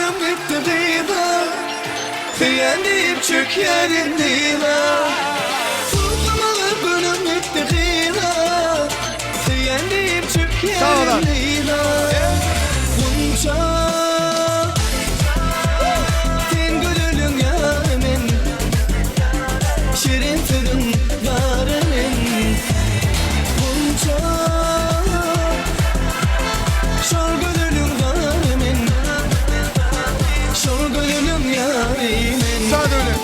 günüm gitdi gyza Söýen diýip çökýärin dyza Tutmaly günüm gitdi gyza Söýen diýip çökýärin dyza Gunça Sen gözeliň ýary men Şirin sözüň zary men Gunça Şol gözeliň zary men Şol gözeliň ýary men. Sağ döwlet.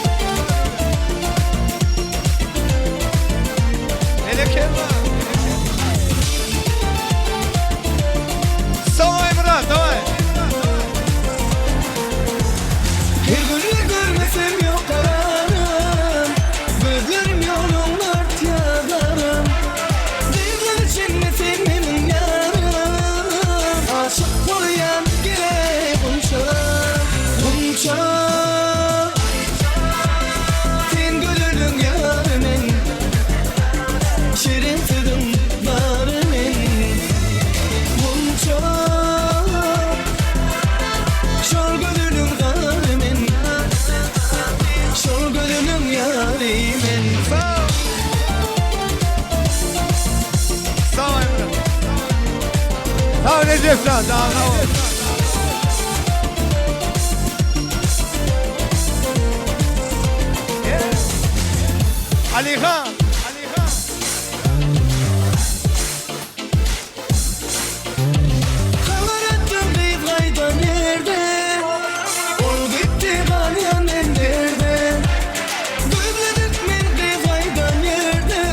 Elekella. Daway Murat, daway. Her günler görmesem ýok kararym Gözlerim ýoluňda artýar garym Gyzlar içinde sen meniň ýarym Aşyk bolýan geleý gunça Gunça Sen gözeliň ýary men Şirin sözüň bary men Gunça Şol gözeliň zary men Şol gözeliň ýary men. Sag Emre. Sag Recep sag, sag sag. Alihan. Alihan. Habar etdim gyz gaýdan ýerde Ol gitdi galýan men derde Gözledik men gyz gaýdan ýerde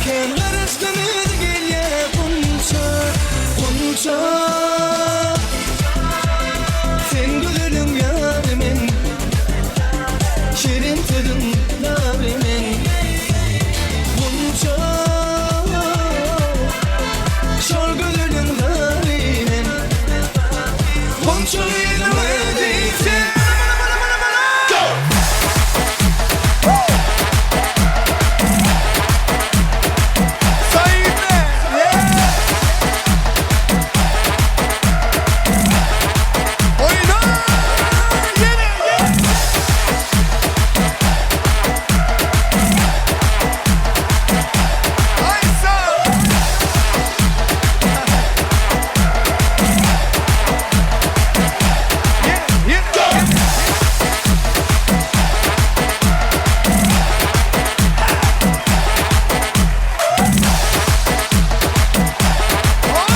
Kän garaşdym özi gelýä Gunça, Gunça Sen gözeliň ýary men Şirin sözüň nary men Gunça Şol gözeliň zary men Gunça gyzyň özi sen. Saýyne. Yeah. Oýna. Ýene, ýene. Aý sag. Ýene, ýene.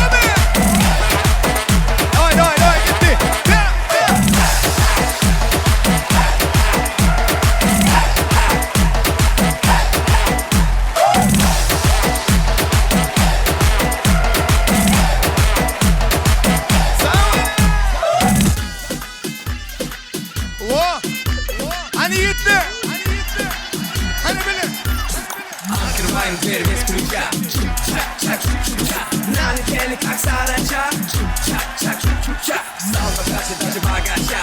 Abi. Daway, daway, daway, gitdi. Yeah, yeah. Sag ol. Hany ýigitler? Hany bile? Открываем дверь без ключа. Налетели как саранча. Стал богаче даже богача.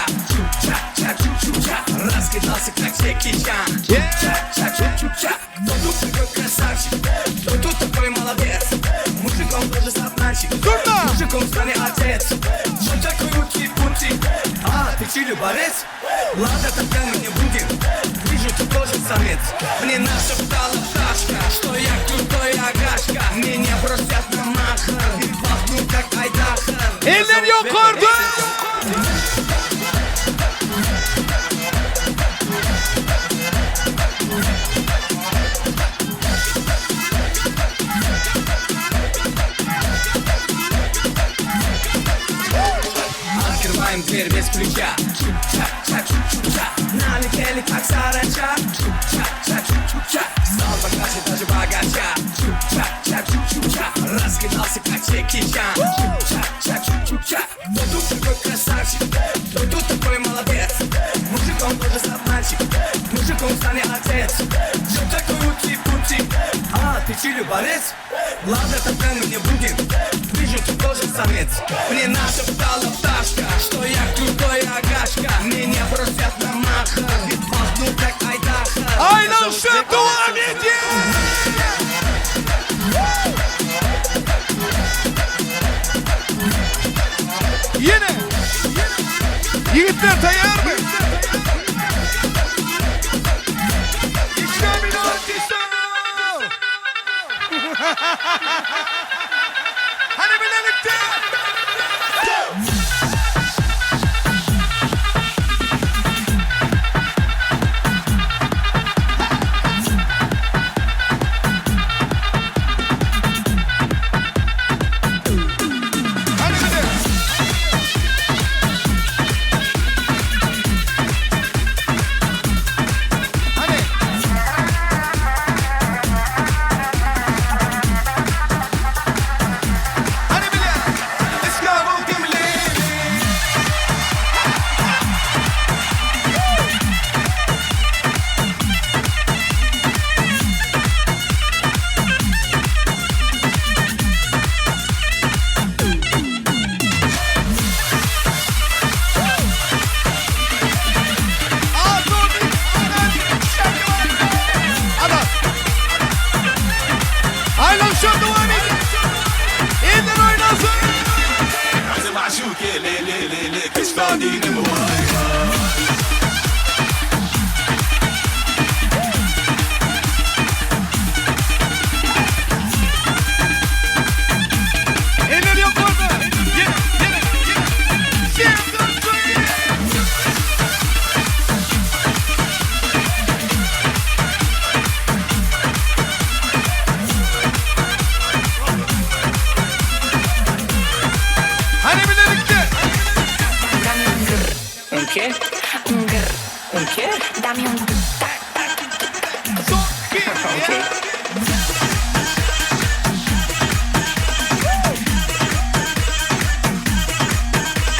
Раскидался как Джеки Чан. Кто тут такой красавчик? Кто тут такой молодец? Мужиком тоже мальчик. Durma! Мужиком стани отец. Что такой ути-пути? А, ты чили борец? Ладно, тогда мы не будем. Вижу, ты тоже самец. Мне нашептала пташка, что я крутой агашка. Меня просят на махар и пахну как айдаһар. Eller ýokarda! Открываем дверь без ключа. Налетели как саранча. Стал богаче даже богача. Раскидался как Джеки Чан. Кто тут такой красавчик? Кто тут такой молодец? Мужиком тоже стал мальчик. Мужиком стани отец. Что такой ути-пути? А, ты чили борец? Ладно, тогда мы не будем. Вижу, ты тоже самец. Мне нашептала пташка, что я крутой агашка. Меня просят на махар и пахну как айдаһар. Aýlanyşyp dowam edýär! Ýene! Bagyşla diýdim waý waý. Eller ýokarda. Ýene, ýene, ýene. Şemdan söýe. Hany bilelikde. Dame un grr, Un qué? un grr, Un qué? dame un tac, tac, tac. Son, iki, Ok.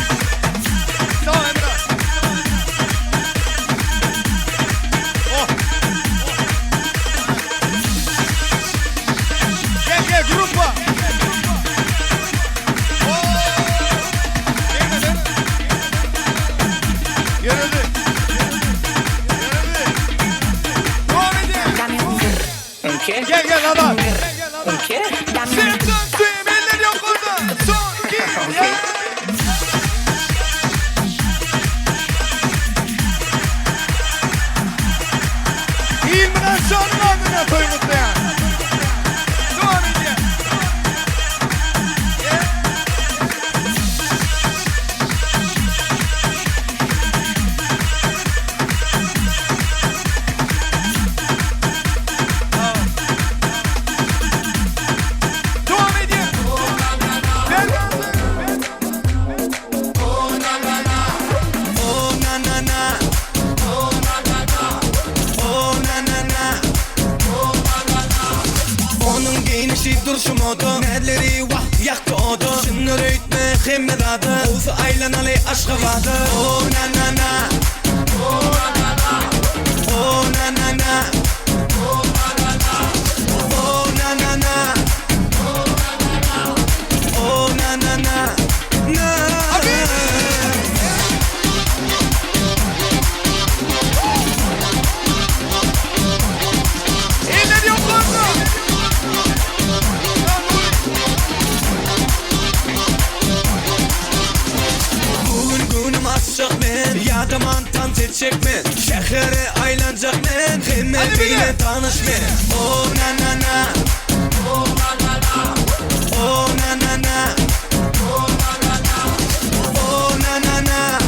Sag ol Emrah. Oh. Gel gel grupa. Oh. Gel, gel. Yürüdü. Yürüdü. Devam edin. Dame un grr, Un qué? Gel gel adam. Gel gel adam. Un qué? dame un Sevdan suyum eller yok orada. Son iki. Ok. İlminen şanın adına toy mutlayan. Devam edin. Devam edin. Ver gazı. Oh na na na Oh na na na Oh na na na Onun giyinişi duruşum odu Nerleri vah yaktı odu Şınır öğütme hemme dadı Olsa aylanalı aşka vadı Oh na na na Oh na na na Oh na na na Oh na na na Oh na na na Eller yukarıda. Bugün günüm açacak men Yadaman tam çek men Şehre aylanacak men Hemme Hadi bir de. bile tanış men Oh na na na Oh na na na Oh na na na Oh na na na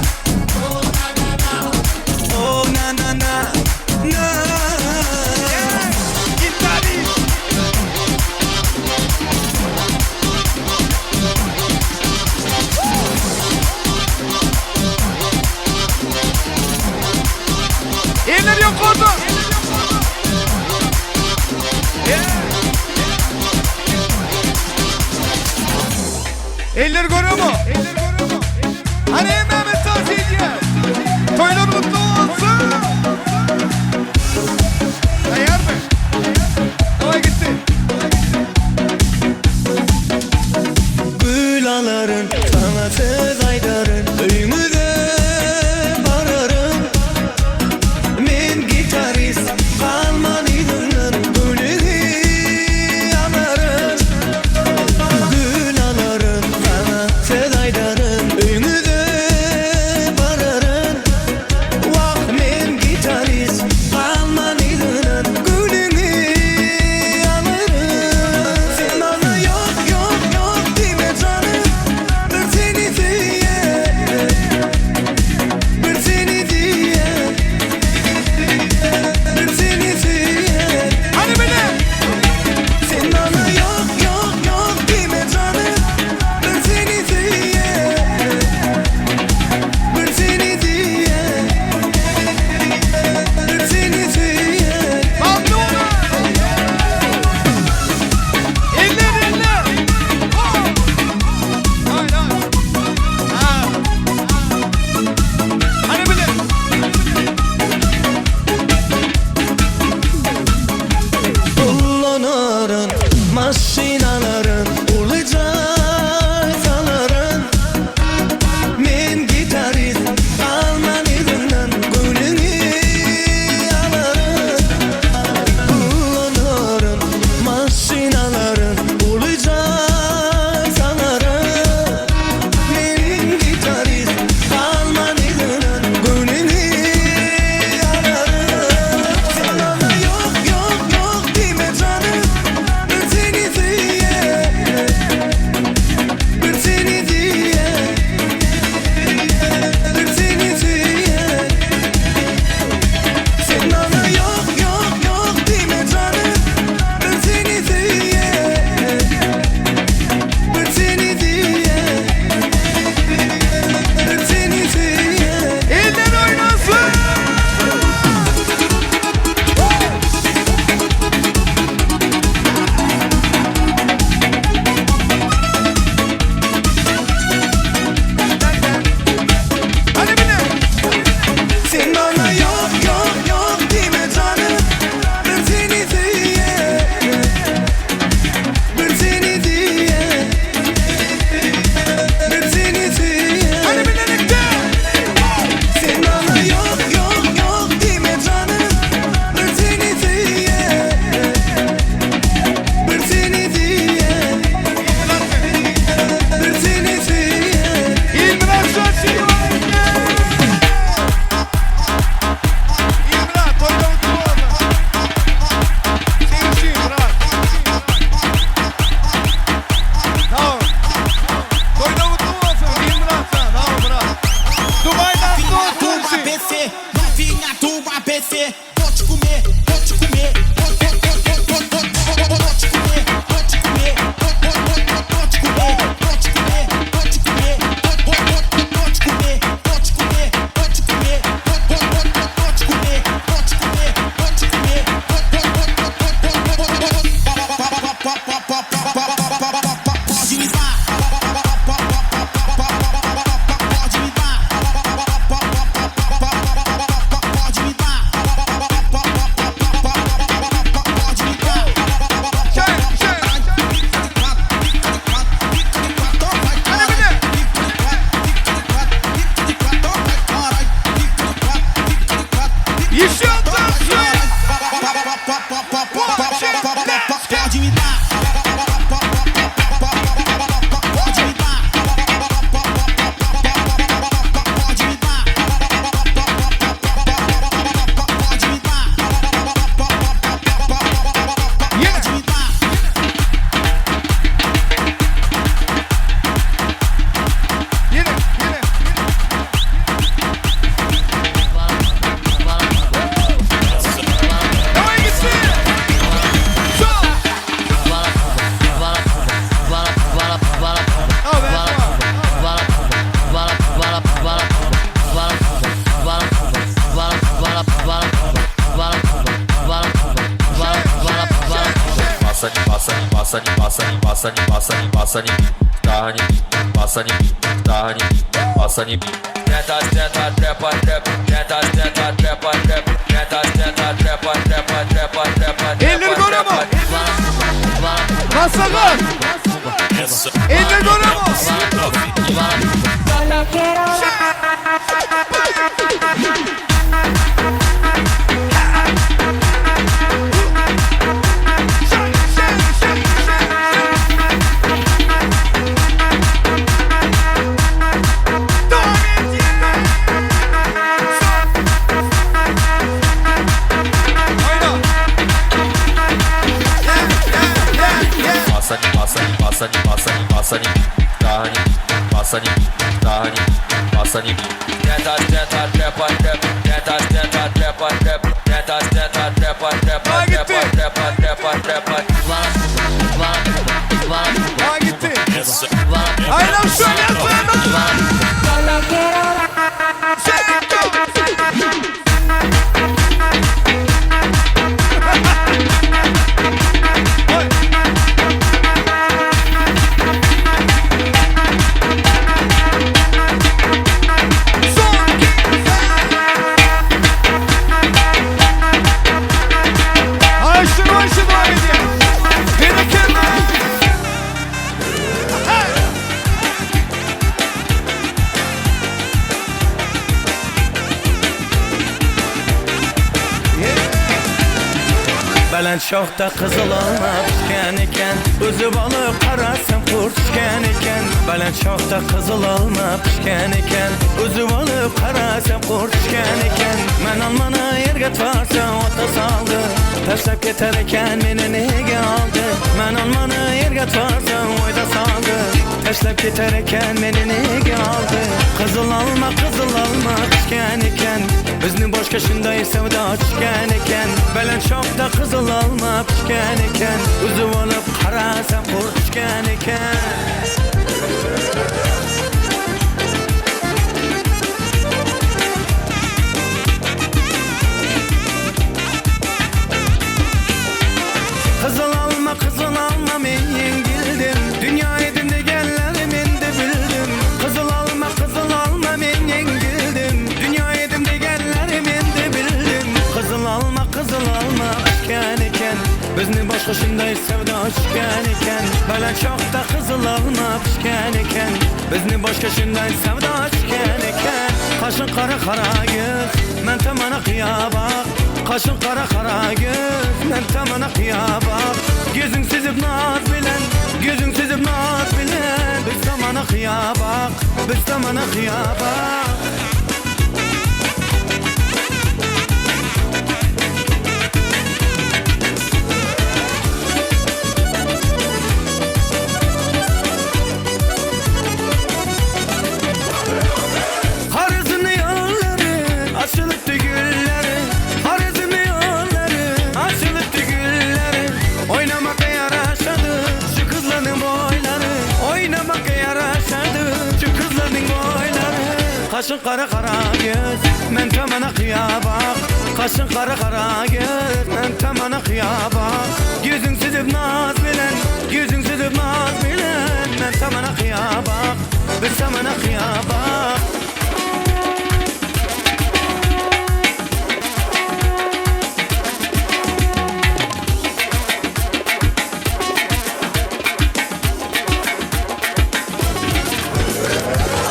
Oh na na na Na İntihar. Eller yukarıda. Eller görüyor mu? Eller görüyor mu? Hani Mehmet Tavsiyeci. Toylar mutlu olsun. Dayar mı? Kolay gitti. Gül aların sana söz aydarın Öyüňüze bararyn Men gitarist kalman yzyňdan Gülüňi alaryn Gül alaryn sana söz aydaryn Öyüňüze bararyn Wah men gitarist kalman yzyňdan Gülüňi alaryn Sen bana yok yok yok deme canım Bir seni söýýän. ABC. Novinha do ABC. Vou te comer, vou te comer. Vou, vou, vou, vou, vou, vou, vou, vou, vou te comer, vou te comer. Vou, vou, vou, vou, vou te comer, vou te comer, vou te comer. Vou, vou, vou, vou, vou te comer, vou te comer, vou te comer. Vou, vou, vou, vou, vou te comer, vou te comer, vou te comer. Vou, vou, vou, vou, vou, vou, vou, vou, vou. Pode me dar. Pode me dar. Pode me dar. Pode me dar. Şöyle, şöyle. Hadi bir de. Еще танцуем. Pode me dar. Pode me dar. Pode me dar. Pode me dar. Yine. Me dar. Yine, yine, yine. Давай gitsin. Sol. Al be, tamam. Passa, passa, passa, passa, passa, passa, passa em mim, tarra em mim, passa em mim, tarra em mim, passa em mim. Tenta, tenta, trepa, trepa, tenta, tenta, trepa, trepa, tenta, tenta, trepa, trepa, trepa, trepa, Elleri görüyor mu? Masalar. Elleri görüyor mu? Aynen. Yeah, yeah, yeah, yeah. Passa, passa, passa, passa, passa em mim, tarra em mim, passa em mim, tarra em mim, passa em mim. Tenta, tenta, trepa, trepa, tenta, tenta, trepa, trepa, tenta, tenta, trepa, trepa, Daha gitti. trepa, trepa, trepa, trepa. Daha gitti. Aynen şöyle yapalım. Oy. Son iki. Ayşe Ayşe devam ediyor. Beni Belent şohda qizil olma pishgan ekan O'zi olib qarasam qurt tushgan ekan Baland shoxda qizil olma pishgan ekan O'zi olib qarasam qurt tushgan ekan Man olmani yerga tvarsam ota soldi Tashlab ketar ekan meni nega oldi Man olmani yerga tvarsam o'yda soldi Tashlab ketar ekan meni nega oldi Qizil olma qizil olma pishgan ekan Bizni boshqa shunday savdo tushgan ekan Baland shoxda qizil olma pishgan ekan Uzib olib qarasam qurt tushgan ekan Qizil olma qizil olma men yengildim Dunyo edim deganlarim endi bildim Qizil olma qizil olma men yengildim Dunyo edim deganlarim endi bildim Qizil olma qizil olma pishgan ekan Bizni boshqa shunday savdo tushgan ekan Baland shoxda qizil olma pishgan ekan Bizni boshqa shunday savdo tushgan ekan Qoshin qora qora ko'z Man tomona qiyo boq Qoshin qora qora ko'z Man tomona qiyo boq Ko'zing sezib noz bilan Ko'zing sezib noz bilan Biz tomona qiyo boq Biz tomona qiyo boq Arzını yolları açıp Kaşyň gara gara göz, men tamana kyýa bak. Kaşyň gara gara göz, men tamana kyýa bak. Ýüzüň süzüp naz bilen, ýüzüň süzüp naz bilen, men tamana kyýa bak, biz tamana kyýa bak.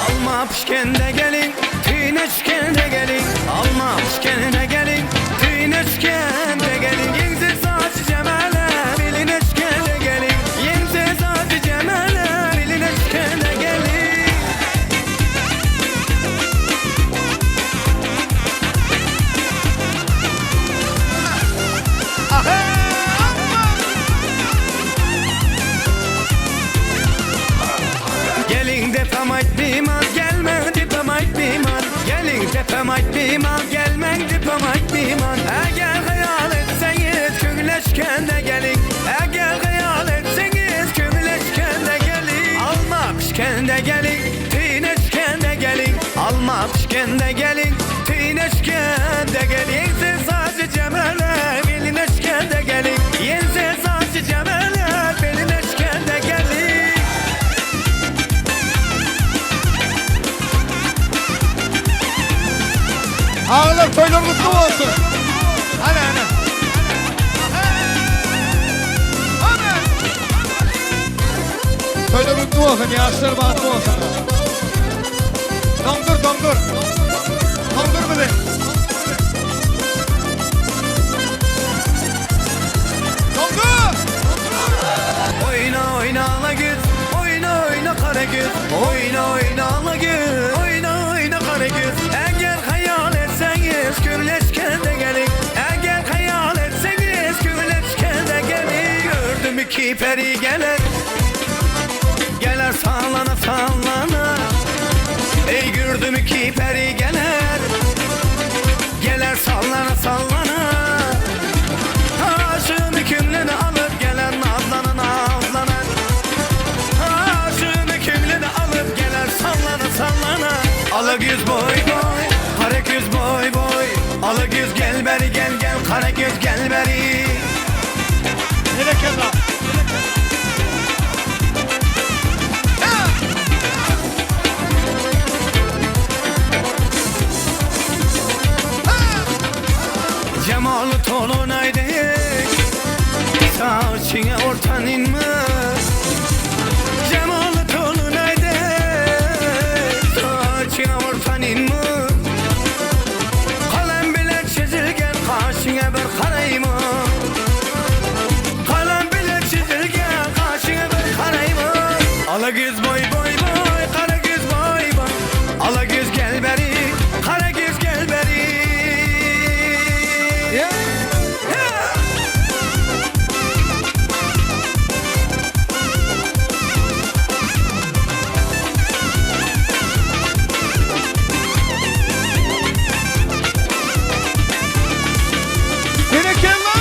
Alma pişkende gelin, tüýüne çükende gelin. Alma pişkende gelin, tüýüne çükende gelin. Ýeňse saçy jemele, biline çükende gelin. Ýeňse saçy jemele, biline çükende gelin. Gelin depem aýtmyman, gelmeň depem aýtmyman. Gelin depem aýtmyman, gelmeň depem aýtmyman. Eger hyýal etseňiz, köňleşkende gelin. Eger hyýal etseňiz, köňleşkende gelin. Alma pişkende gelin, tüýüne çükende gelin. Alma pişkende gelin, tüýüne çükende gelin. Ýeňse saçy jemele, beline çükende gelin. Ýeňse saçy jemele, beline çükende gelin. Agalar toýlar gutly bolsun. Hany hany. Toýlar gutly bolsun, ýaşlar bagtly bolsun. Doňdur, doňdur. Doňdur bizi. Doňdur! Oýna oýna ala güz, oýna oýna gara güz. Oýna oýna ala güz, oýna oýna gara güz. Eger haýal etseňiz, gürleşkende geliň. Eger haýal etseňiz, gürleşkende geliň. Gördüm iki peri geler, geler sallana sallana. Ey gördüm iki peri geler, geler sallana sallana. Aşığın kimliğini alıp gelen nazlana nazlana. Aşığın kimliğini alıp gelen sallana sallana. Ala göz boy boy, kara göz boy boy. Ala göz gel beri gel gel, kara göz gel beri. Berekella. Cemalı tolunaydı, saçına ortan inme. Cemalı tolunaydı, saçına ortan inme. Kalem bile çizilgen kaşına bir karayım. Kalem bile çizilgen kaşına bir karayım. Ala göz boy boy boy, kara göz boy boy. Ala göz gel beri, kara göz gel beri. Yeah. Yeah. Berekella.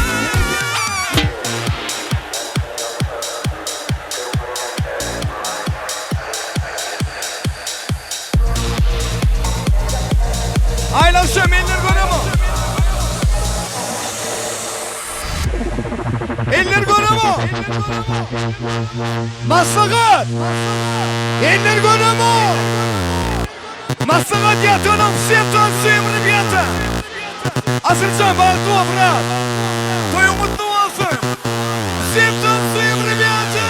Aýlanşam eller göremo. Eller göremo. Maslahat. Eller göremo. Maslahat ýatanam все танцуем, ребята. Asyljan bagtly bol, брат. Toýuň gutly bolsun. Все танцуем, ребята.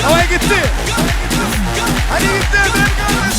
Havaya gitti. Hadi gitti. Ben kardeş.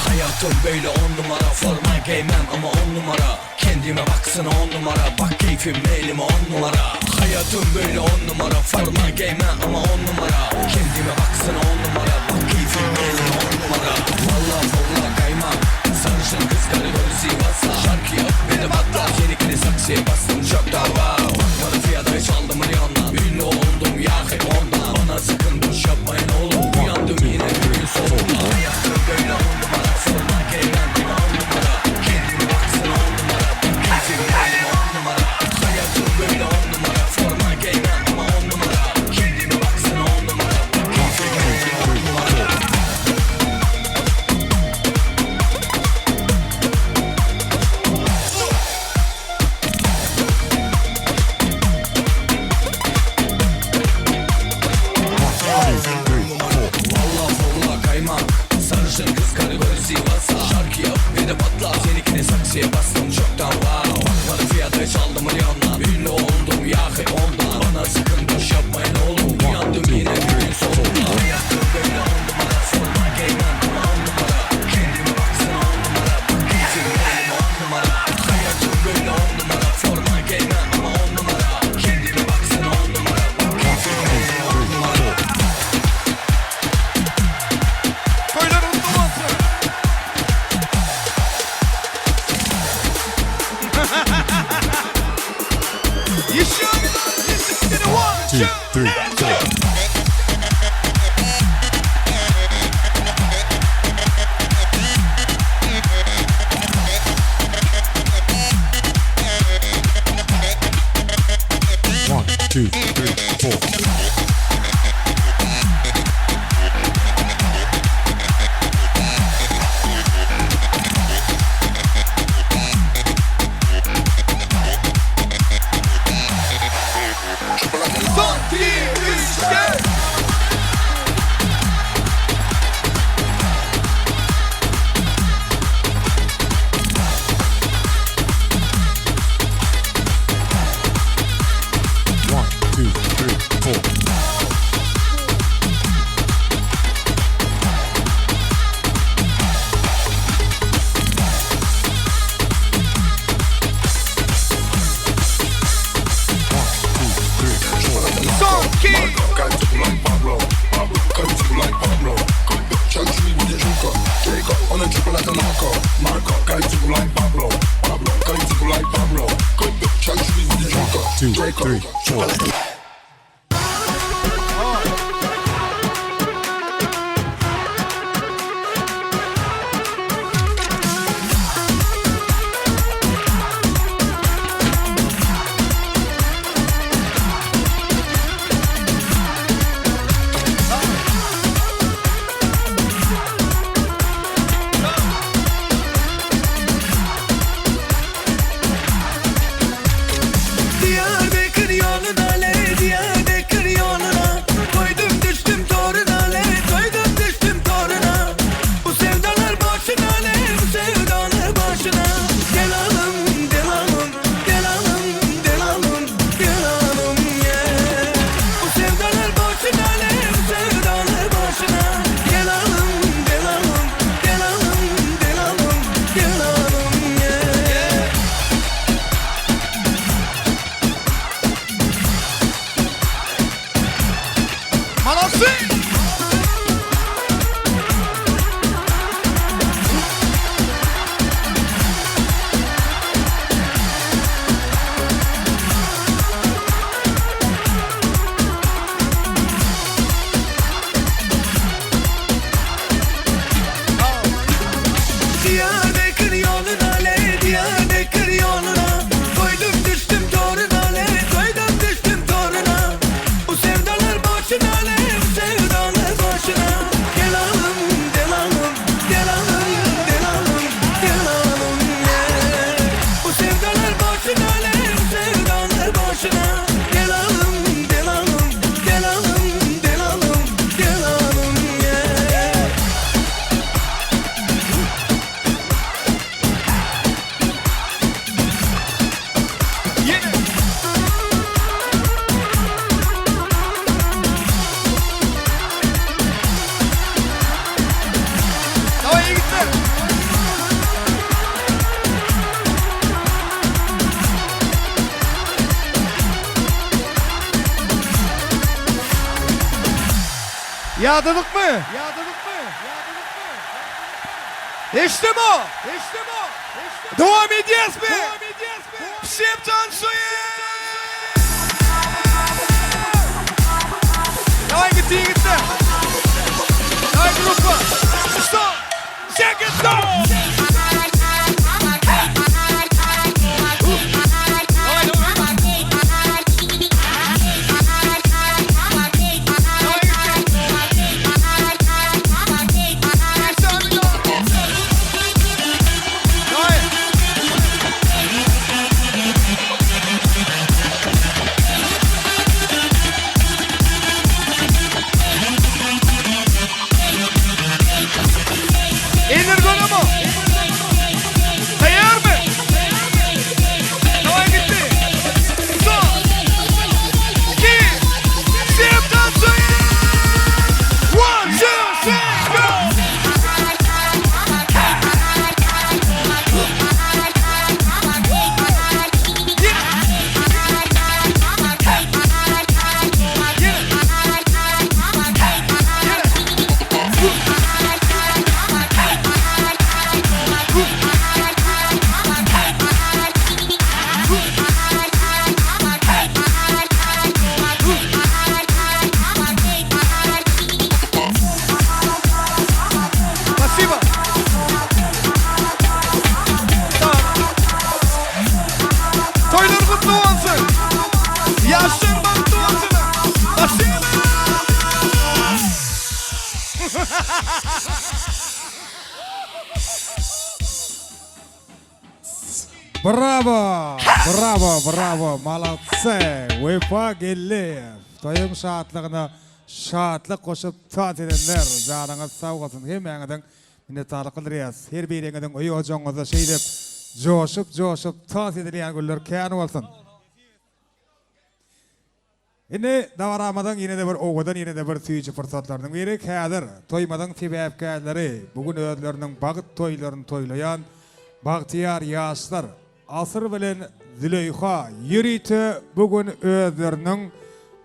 Hayatım böyle on numara. Forma giymem ama on numara. Kendime baksana on numara. Bak keyfim elime on numara. Hayatım böyle on numara. Forma giymem ama on numara. Kendime baksana on numara. Bak keyfim elime on numara. Valla valla kaymak. Sarışın kız koridor Sivas'a. Şarkı yap beni patlat. Yenikini saksıya bastım çok da var. Bakmadım fiyata hiç aldım milyondan. Ünlü oldum ya hep ondan. Bana sakın boş yapmayın oğlum. Uyandım yine günün sonunda. Hayatım böyle on numara. Forma giymem ama on numara. Kendime baksana on numara. Bak keyfim elime on numara. Hayatım böyle on numara. Forma giymem ama on numara. Kendime baksana on numara. Bak keyfim elime on numara. Valla valla kaymak. Sarışın kız kategori Sivas'a. Şarkı yap bir de patla. Seninkini saksıya bastım çoktan wow. Bakmadım fiyata hiç aldım milyondan. Ünlü oldum ya hep ondan. Bana sakın boş yapmayın oğlum. Uyandım yine günün sonunda. Hayatım böyle on numara. Forma giymem ama on numara. Kendime baksana on numara. Bak keyfim elime on numara. Hayatım böyle on numara. Forma giymem ama on numara. Kendime baksana on numara. Bak keyfim elime on numara. Toýlar gutly bolsun! Еще! One, two, three, four. One, two, three, four. Son, iki, üç, gel! One, two, three, four. One, two, three, four. Son, iki. Two, three, four. Diyarbakır yoluna ley. Ýadadykmy? Eşdemo? Dowam edýäsmi? Всем tansuýem! Daway gitdi ýigitler. Daway gruppa. Stop! Second stop! Daway daway. Daway gitdi. Daway. Eller gönemi? Taýýarmy? Daway gitdi. Son. Iki. Всем танцуем! One, two, three, go! Ýene. Ýene. Ýene. Спасибо. Sag ol. Toýlar gutly bolsun. Ýaşlar bagtly bolsun. Спасибо. Bravo! Bravo! Bravo! Molodцы! Wepa Geldiýew. Toýuň şatlygyna şatlyk goşup tans edenler janyňyz sag bolsun hemmäňiziň minnetdarlyk bildirýäs. Her biriňiziň öý ojagyňyzda şeýdip joşup joşup tans edilýän günler kän bolsun. Indi dabaramyzyň ýene-de bir owadan ýene-de bir süýji pursatlarynyň biri häzir toýumyzyň sebäpkärleri bu gün özleriniň bagt toýlaryny toýlaýan bagtyýar ýaşlar Asyr bilen Züleýha ýörite bu gün özleriniň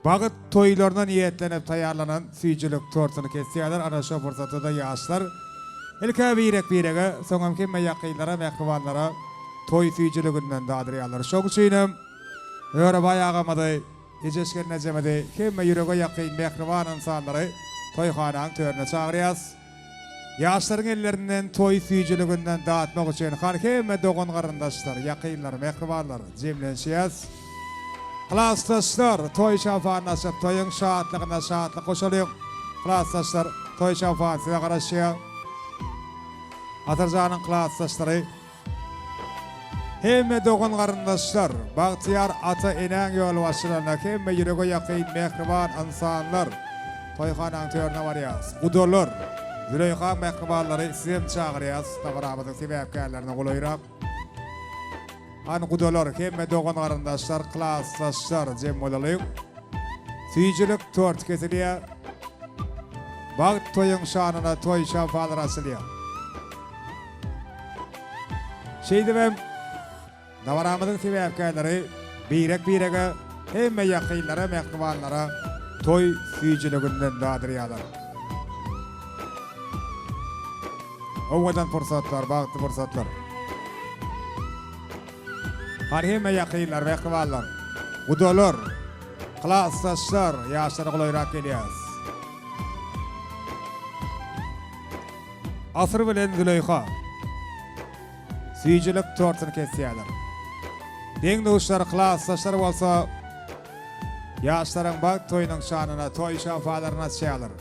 bagt toýlaryna niýetlenip taýýarlanan süýjülik tortuny kesýärler ana şo pursatda-da ýaşlar ilk-ä birek-birege soňam hemme ýakynlara mähribanlara toý süýjüliginden dadyrýarlar şoň üçinem Örebaý agamyzy, Ejeş gelnejemizi, hemme ýürege ýakyn mähriban ynsanlary toýhanaň törüne çagyrýas. Ýaşlaryň ellerinden toý süýjüliginden datmak üçin hany hemme dogan-garyndaşlar, ýakynlar, mähribanlar jemlenişýäs. Klasdaşlar, toý şampanyny açyp, toýuň şatlygyna şatlyk goşalyň. Klasdaşlar, toý şampany size garaşýar. Atyrjanyň klasdaşlary. Hemme dogan-garyndaşlar, bagtyýar ata-enäň ýolbaşçylygynda hemme ýürege ýakyn mähriban ynsanlar toýhanaň törüne barýas. Gudalar, Züleýhaň mähribanlary sizem çagyrýas dabaramyzyň sebäpkärlerine golaýrak. Hany gudalar, hemme dogan-garyndaşlar, klasdaşlar jem bolalyň. Süýjülik tort kesilýär. Bagt toýuň şanyna toý şampanlar açylýar. Şeýdibem, dabaramyzyň sebäpkärleri birek-birege, hemme ýakynlara, mähribanlara toý süýjüliginden dadyrýarlar. Owadan pursatlar, bagtly pursatlar. Hany hemme ýakynlar, mähribanlar, gudalar, klasdaşlar, ýaşlara golaýrak gelýäs. Asyr bilen Züleýha süýjülik tortuny kesýärler. Deň-duşlar, klasdaşlar bolsa ýaşlaryň bagt toýunyň şanyna toý şampanlaryny açýarlar.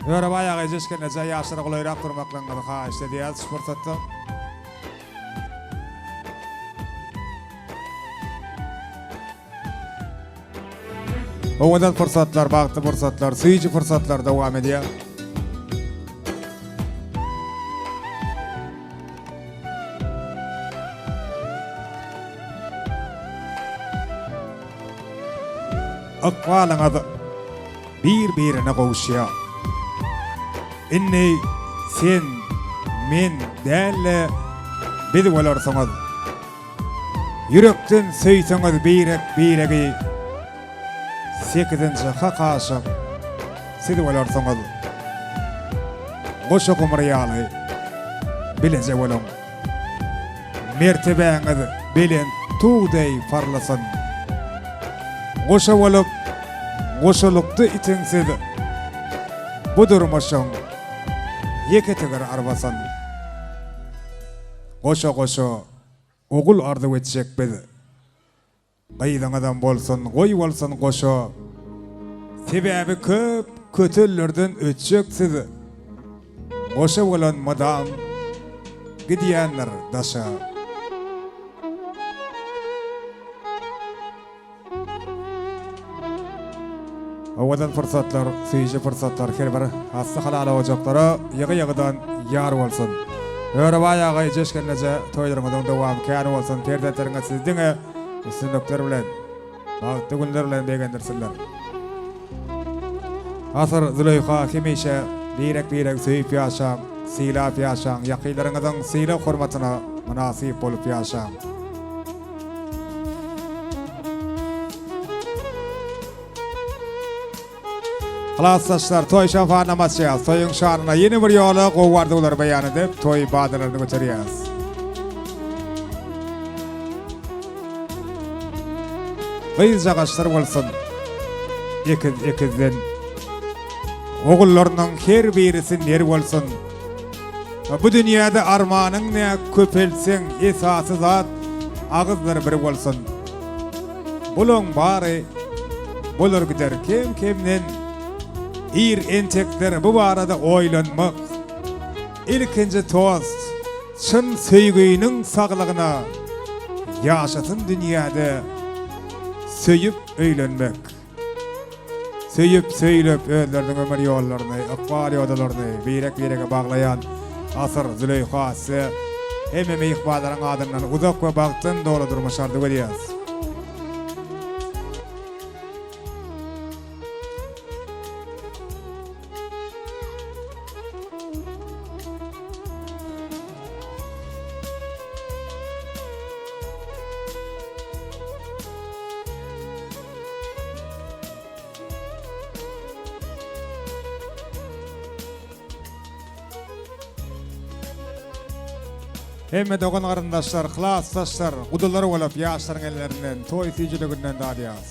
Örebaý aga Ejeş gelneje ýaşlara golaýrak durmaklygyňyzy haýyşt edýäris şu pursatda. Owadan pursatlar, bagtly pursatlar, süýji pursatlar dowam edýär. Ykbalyňyz bir-birine gowuşýar. Indi sen, men däl-de, biz bolarsyňyz. Ýürekden söýseňiz birek-biregi. Sekizinji hak aşyk siz bolarsyňyz. Goşa gumry ýaly bileje boluň. Mertebäňiz belent tug deý parlasyn. Goşa bolup, goşalykda itiň siz bu durmuşyň ýeke tigir arbasyn. Goşa-goşa ogul arzuw etjek biz. Gyzyňyzam bolsun, goý bolsun goşa. Sebäbi köp kötellerden ötjek siz. Goşa bolan mydam gidýändir daşa. Owadan pursatlar, süýji pursatlar her bir asly halal ojaklara ýygy-ýygydan ýar bolsun. Örebaý aga Ejeş gelneje toýlaryňyzyň dowamy kän bolsun, perzentleriňiz sizi diňe üstünlikler bilen, bagtly günler bilen begendirsinler. Asyr Züleýha hemişe birek-biregi söýüp ýaşaň, sylap ýaşaň, ýakynlaryňyzyň sylag-hormatyna mynasyp bolup ýaşaň. Klasdaşlar toý şampanam açýas. Toýuň şanyna ýene bir ýola gowy arzuwlary beýan edip, toý badalaryny göterýäs. Gyzjagaşlar bolsun. Ekiz ekizden. Ogullarynyň her birisi ner bolsun. Bu dünýäde armanyň nä köpeltseň esasy zat agyzlar bir bolsun. Bulaň bary bolar gider kem kemden ir entekler bu barada oýlanmak. Ilkinji tost çyn söýginiň saglygyna ýaşasyn dünýäde söýüp öýlenmek. Söýüp, söýlüp, özleriniň ömür ýollaryny, ykbal ýodalaryny birek-birege baglaýan Asyr, Züleýha size hemme myhmanlaryň adyndan uzak we bagtdan doly durmuş arzuw edýäris. Hemme dogan-garyndaşlar, klasdaşlar, gudalar bolup ýaşlaryň ellerinden, toý süýjüliginden dadýas.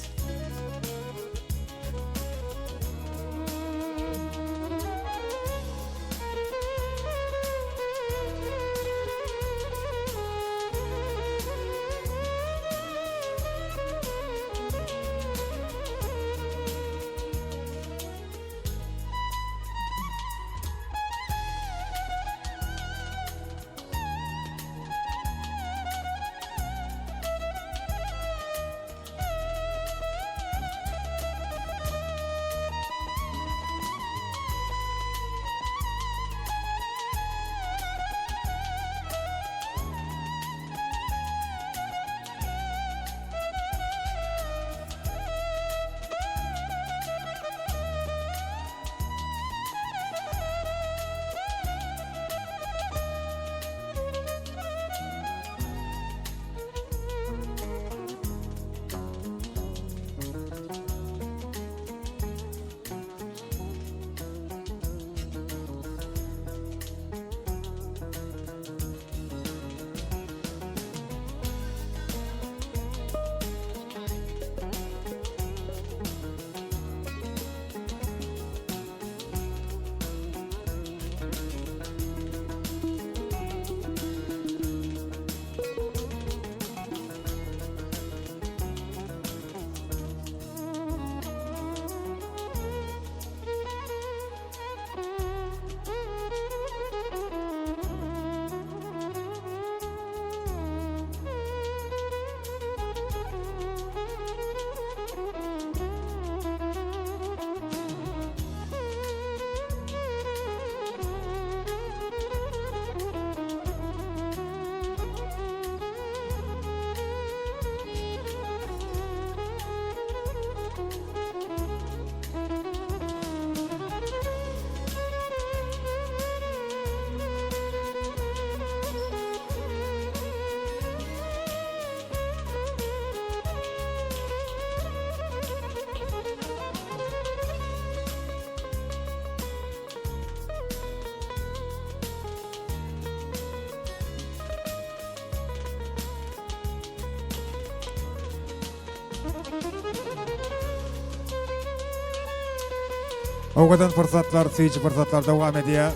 Owadan pursatlar, süýji pursatlar dowam edýär.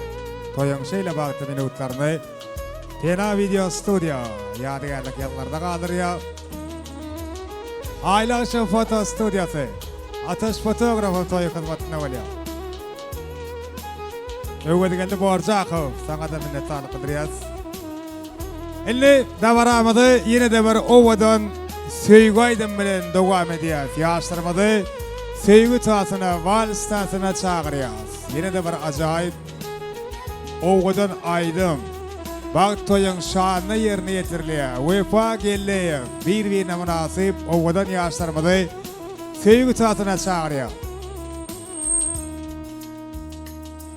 Toýuň şeýle bagtly minutlaryny Pena Video Studio ýadygärlik ýazgylarda galdyrýar. Aýly agşam foto studiýasy Ataş fotografow toýy hyzmatynda bolýar. Öwezgeldi Borjakow, saňa-da minnetdarlyk bildirýäris. Indi dabaramyzy ýene-de bir owadan söýgi aýdym bilen dowam edýäris. Ýaşlarymyzy söýgi tasyna, wals tasyna çagyrýarys. Ýene-de bir ajaýyp owadan aýdym. Bagt toýuň şanyna ýerine ýetirilýär. Wepa Gelleýew bir-birine mynasyp owadan ýaşlarymyzy söýgi tasyna çagyrýar.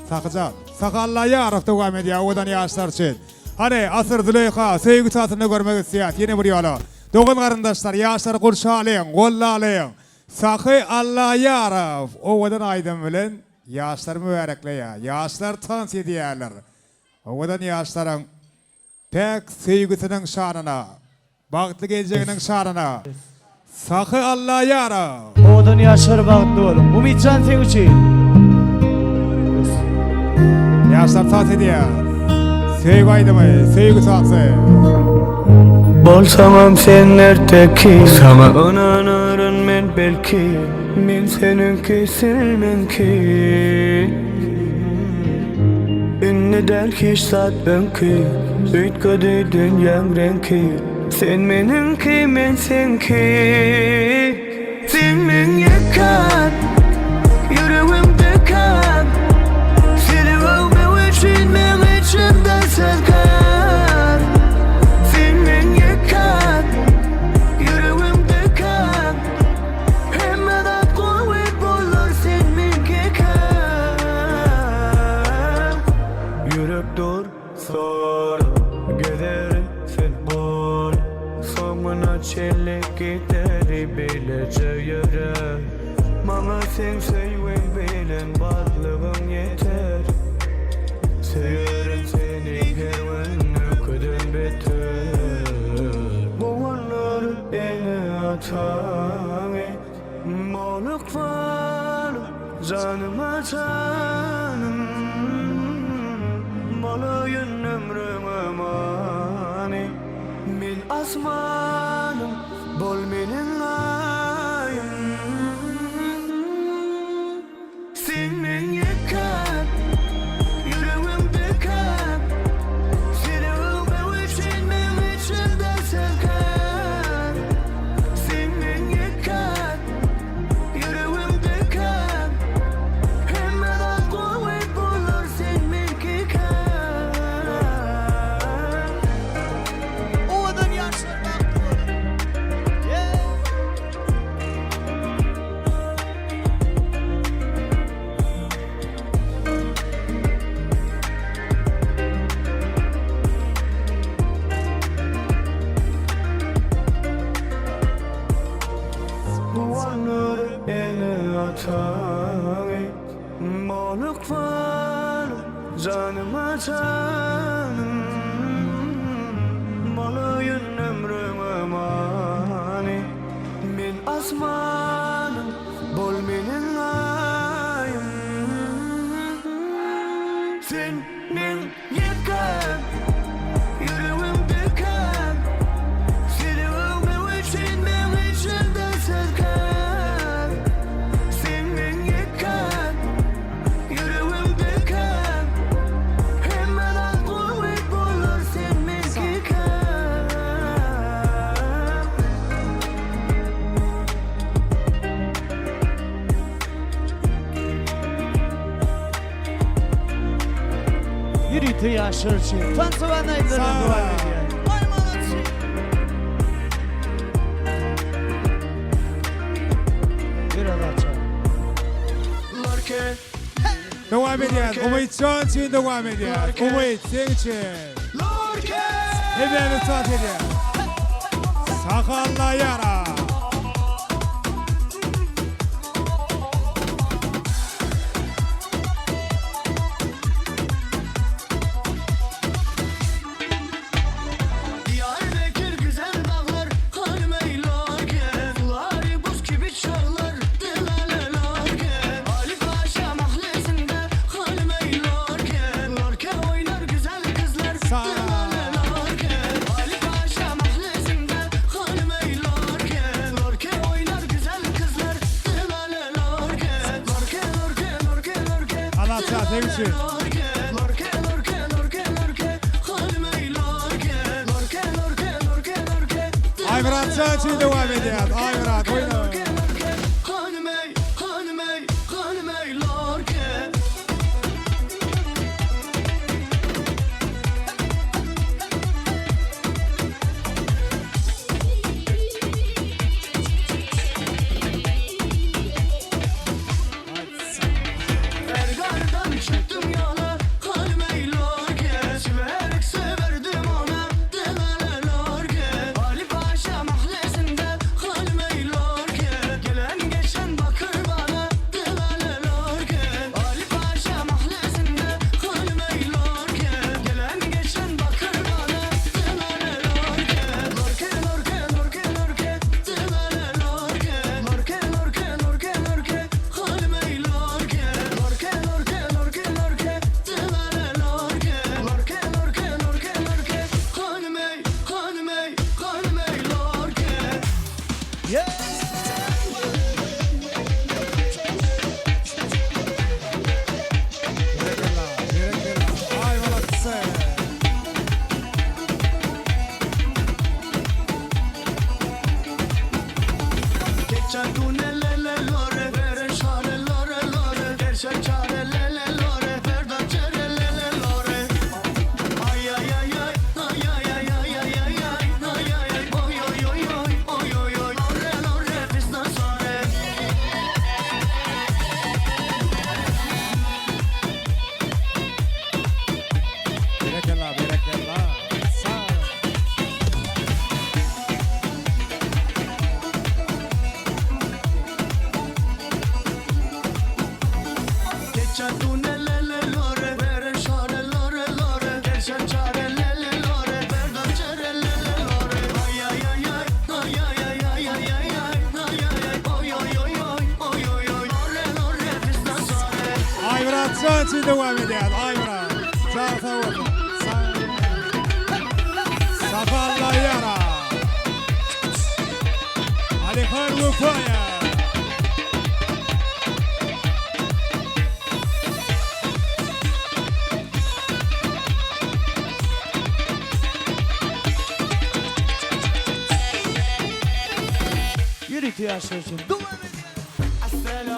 Sahyjan, Sahy Allaýarow dowam edýär owadan ýaşlar üçin. Hany, Asyr, Züleýha, söýgi tasynda görmek isleýäs ýene bir ýola. Dogan-garyndaşlar, ýaşlary gurşalyň, gollalyň. Sahy Allaýarow owadan aýdym bilen ýaşlary mübärekleýär. Ýaşlar tans edýärler. Owadan ýaşlaryň Päk söýgüsiniň şanyna. Bagtly geljeginiň şanyna. Sahy Allaýarow. Owadan ýaşlar bagtly boluň. Umytjan seň üçin. Ýaşlar tans edýär. Söýgi aýdymy, söýgi tansy. Bolsaňam sen erteki Saňa ynanaryn men belki Men seniňki sen meňki Indi däl hiç zat öňki Üýtgedi dünýäň reňki Sen meniňki men seňki Sen meň ýekäm Ýüregimde käm Seni öwmek üçin meň içimde söz kän Sen meň ýekäm Ýüregimde käm Hemme zat gowy bolar sen meňkikäň Ýürek dur sor Gezerin sen gor Soňuna çenli gideli bileje ýöre Maňa seň söýgiň bilen barlygyň ýeter Söýerin seni her gün öňküden beter Guwandyr ene-ataňy Bol ykbalym, janyma janym Bolaýyn ömrüňe many Men asmanym, bol meniň Aýym. Sen meň ýekäm, ýüregimde käm Seni öwmek üçin meň içimde söz kän Sen meň ýekäm, ýüregimde käm Hemme zat gowy bolar sen meňkikäm. Owadan ýaşlar bagtly boluň. Yeah. Guwandyr ene-ataňy Bol ykbal janyma janym Bolaýyn ömrüňe many Men asmanym, bol meniň Aýym. Sen meň ýekäm, ýüregimde käm. Seni öwmek üçin meň içimde söz kän. Sen meň ýekäm, ýüregimde käm. Hemme zat gowy bolar sen meňkikäm. Ýörite ýaşlar üçin tansowan aýdymlaryny dowam edýär. Aý malaçy. Biraz açalım. Lorke. Dowam edýär. Umytjan üçin dowam edýär. Umyt seň üçin. Lorke. Hemmämiz tans edýär. Sahy Allaýara. Diyarbekir güzel dağlar Hanım ey lorke Suları buz gibi çağlar Delale lorke Ali Paşa mahallesi. Myratjan seň üçin. Aýmyratjan üçin dowam edýär. Aýmyrat oýna. Berekella, berekella. Aý molodцы. Berekella, berekella. Sag. Aýmyratjan üçin dowam edýär. Aýmyrat. Sag sag bolsun. Sag. Sapa Allaýara. Alihan Wefaýa. Ýörite ýaşlar üçin dowam edýär. Berekella.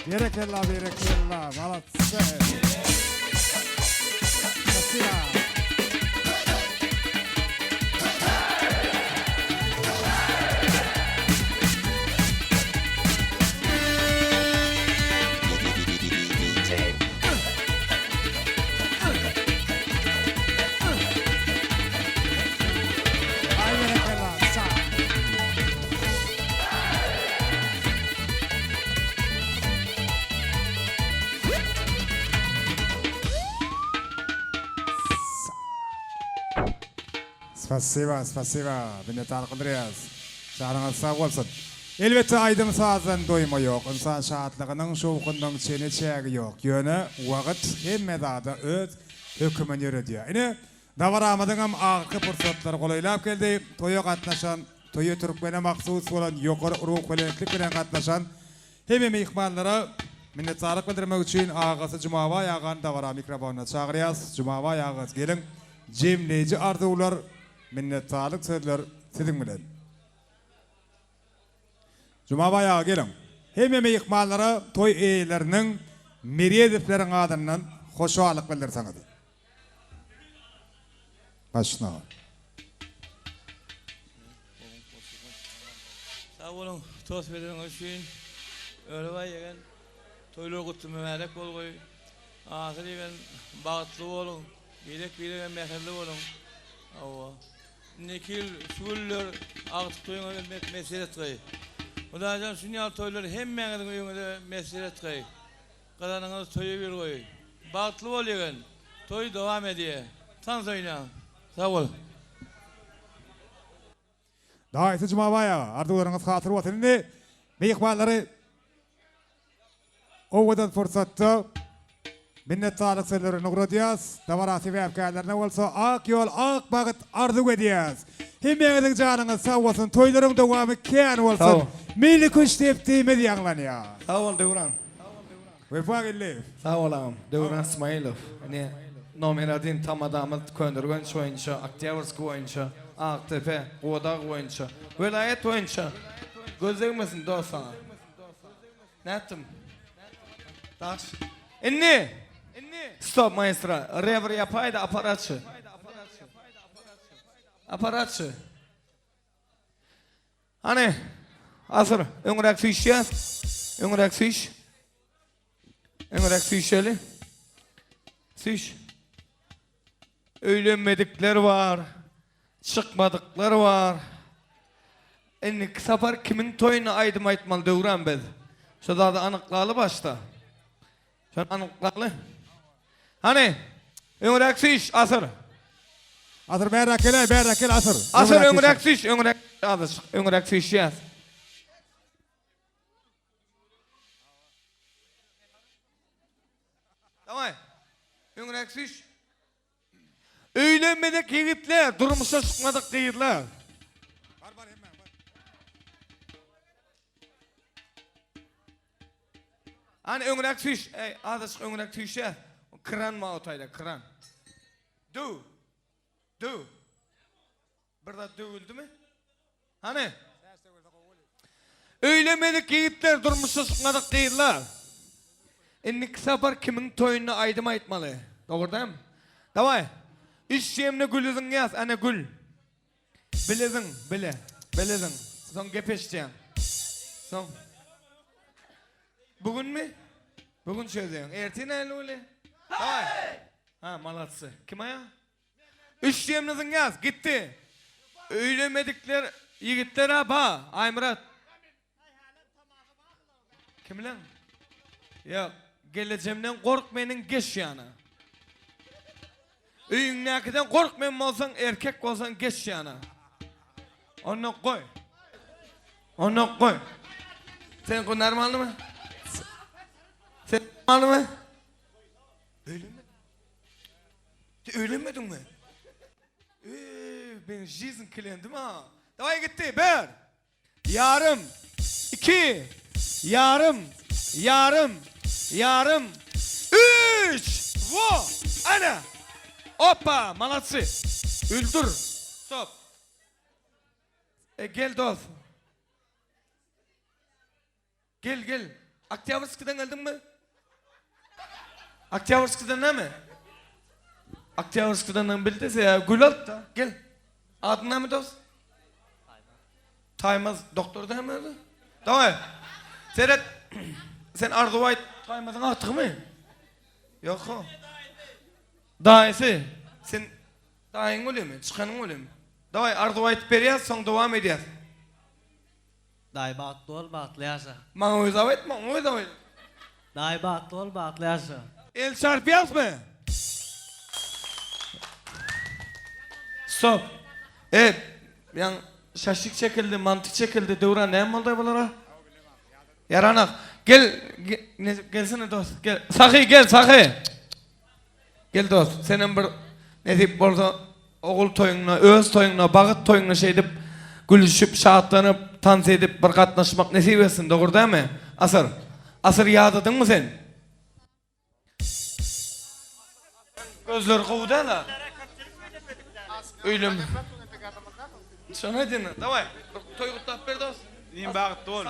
Berekella, berekella, malatsy. Spasiba. Aý berekella, sag. Spasiba, spasiba, minnetdarlyk bildirýäris. Janyňyz sag bolsun. Elbetde aýdym-sazdan doýma ýok, ynsan şatlygynyň, şowhunynyň çeni-çägi ýok. Ýöne wagt hemme zada öz hökümini ýöredýär. Ine, dabaramyzyňam ahyrky pursatlary golaýlap geldi. Toýa gatnaşan, toýa türkmene mahsus bolan ýokary ruhubelentlik bilen gatnaşan hemme myhmanlara minnetdarlyk bildirmek üçin agasy Jumabaý agany dabara mikrofonyna çagyrýas. Jumabaý aga geliň, jemleýji arzuwlar, minnetdarlyk sözler siziň bilen. Jumabaý aga geliň. Hemme myhmanlara toý eýeleriniň Meredowleriň adyndan hoşallyk bildirseňiz. Başla. Sag boluň tost bereniňiz üçin. Örebaý ýegen toýlar gutly mübärek bolgaý. Asyl ýegen bagtly boluň. Birek birege mähirli boluň. Hawa. Indiki ýyl şu günler agtyk toýuňa gelmek miýesser etgaý. Hudaýjan şun ýaly toýlary hemmäňiziň öýüňize miýesser etgaý. Gazanyňyz toýa bergoý. Bagtly bol ýegen. Toý dowam edýä. Tans oýnaň. Sag bol. Daýysy Jumabaý aga, arzuwlaryňyz hasyl bolsun. Indi myhmanlary owadan pursatda minnetdarlyk sözlerini ugradýas. Dabara sebäpkärlerine bolsa ak ýol, ak bagt arzuw edýäs. Hemmäňiziň janyňyz sag bolsun, toýlaryň dowamy kän bolsun. Milli küştdepdimiz ýaňlanýar. Sag bol Döwran. Wepa Geldiýew. Sag bol agam. Döwran Smailow. Ine nomer odin tamadamyz Köneürgenç boýunça, Oktýabrskiý boýunça, Akdepe, Gubadag boýunça, welaýat boýunça. Göz degmesin dost saňa. Nätdim? Daş. Indi! Stop maestro. Rewr ýapaýda aparatçy. Aparatçy. Hany, Asyr, öňräk süýşýäs. Öňräk süýş. Öňräk süýşeli. Süýş. Öýlenmedikler bar, çykmadyklar bar. Indiki sapar kimiň toýuna aýdym aýtmaly Döwran biz? Şo zady anyklaly başda. Şony anyklaly. Hany, öňräk süýş, Asyr. Asyr bärräk gel-äý, bärräk gel Asyr. Asyr öňräk süýş, öňräk azajyk, öňräk süýşýäs. Daway. Öňräk süýş. Öýlenmedik ýigitler, durmuşa çykmadyk gyzlar. Bar bar hemmäň bar. Hany öňräk süýş, eý, azajyk öňräk süýşýäs. Kran ma o taýda, kran. Döw. Döw. Bir zat döwüldimi? Hany? Öýlenmedik ýigitler, durmuşa çykmadyk gyzlar. Indiki sapar kimiň toýunda aýdym aýtmaly? Dogry dämi? Daway. Üç ýemne gül zyňýas, ana gül. Bile zyň, bile. Bile zyň. Soň gep eşitýäň. Soň. Bu günmi? Bu gün çözýäň. Ertir nähili bolýar? Daway. Ha, malatsy. Kim aýa? Üç ýemni zyňýas, gitdi. Öýlenmedikler ýigitler-ä ba, Aýmyrat. Kim bilen? Ýok, gelejemden gork meniň geç ýana. Öýüňdäkiden gork men bolsaň, erkek bolsaň geç ýana. Onda goý. Onda goý. Sen bu normalnymy? Sen normalnymy? Öýlenmediň. Sen öýlenmediňmi? Eee, meň жизнь kilendim ha. Daway gitdi. Bir. Ýarym. Iki. Ýarym. Ýarym. Ýarym. Üç. Wo. Ana. Opa, malatsy. Öldür. Stop. E, gel dost. Gel, gel. Oktýabrskiden geldiňmi? Oktýabrskiden näme? Oktýabrskiden bildi, sebäbi gül alypda. Gel. Adyň näme dost? Taýmaz doktor dämi özi? Daway. Seret. Sen arzuw aýt. Taýmazyň agtygymy? Ýok. Daýysy. Sen daýyň bolýamy? Çykanyň bolýamy? Daway arzuw aýtyp berýäs, soň dowam edýäs. Daýy bagtly bol, bagtly ýaşa. Maňa özap aýtma, oňa özap aýt. Daýy bagtly bol, bagtly ýaşa. El çarpýasmy? Stop. E, ýaň şaşlyk çekildi, manty çekildi, Döwran näme boldy bulara? Ýaranak. Gel, gelsene dost, gel. Sahy gel, Sahy. Gel dost, senem bir nesip bolsa ogul toýuňda, öz toýuňda, bagyt toýuňda şeýdip gülüşip, şatlanyp, tans edip bir gatnaşmak nesip etsin, dogry dälmi? Asyr. Asyr ýadadyňmy sen? Gözleri gowy däl-a. Öýlem. Şony aýdýan. Daway, bir toý gutlap ber dost. Inim bagtly bol.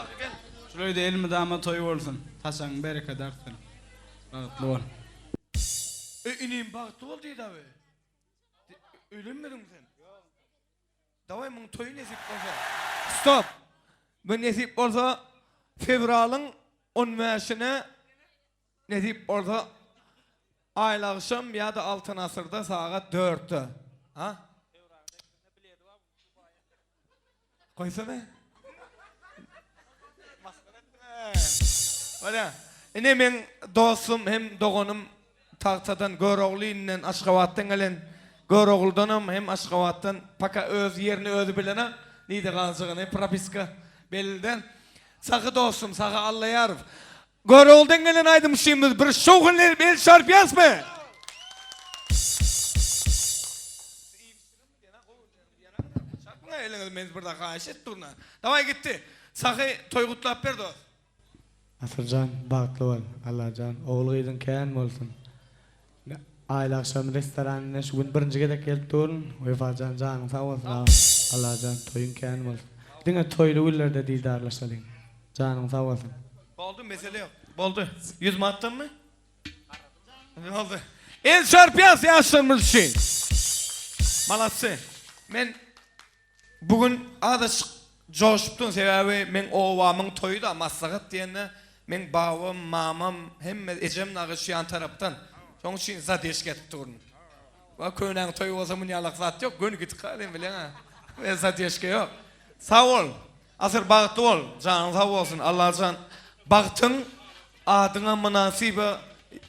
Şul öýde elmydama toý bolsun. Saçagyň bereket artsyn. Bagtly bol. E inim bagtly bol diýdi abi. Öýlenmediňmi sen? Ýok. Daway muň toýy nesip bolsa. Stop. Bu nesip bolsa fewralyň on bäşine nesip bolsa aýly agşam ýa-da Altyn asyrda sagat dörtde. Ha? Goýsana. Masgara etdiň-ä. Bolýa. Ine meň dostum hem doganym Tagtadan Görogly ilinden Aşgabatdan gelen Göroglydanam hem Aşgabatdan paka öz ýerini özi bilenok nide galjagyny propiska belli däl. Sahy dostum Sahy Allaýarow. Göroglydan gelen aýdymçymyz bir şowhunly el çarpýasmy? Çarpyň eliňizi men bir daha haýyş et durna. Daway gitdi. Sahy toý gutlap ber dos. Asyrjan bagtly bol Allajan ogul gyzyň kän bolsun Aýly agşam restoranyna şu gün birinji gezek gelip durun Wefajan janyň sag bolsun agam Allajan toýuň kän bolsun diňe toýly günlerde didarlaşalyň janyň sag bolsun. Boldy mesele ýok. Boldy. Ýüz manatdanmy? Boldy. El çarpýas ýaşlarymyz üçin. Malatsy. Men bu gün azajyk joşupdym sebäbi meň obamyň toýy-da maslahat diýende meň babam, mamam, hemme ejem dagy şu ýan tarapdan. Şoň üçin zadeşka edip durun. Wa könäň toýy bolsa munýalak zat ýok, göni gidip gal sen bileň-ä. Zadeşka ýok. Sag bol. Asyr bagtly bol. Janyň sag bolsun. Allajan bagtyň Adyňa mynasyba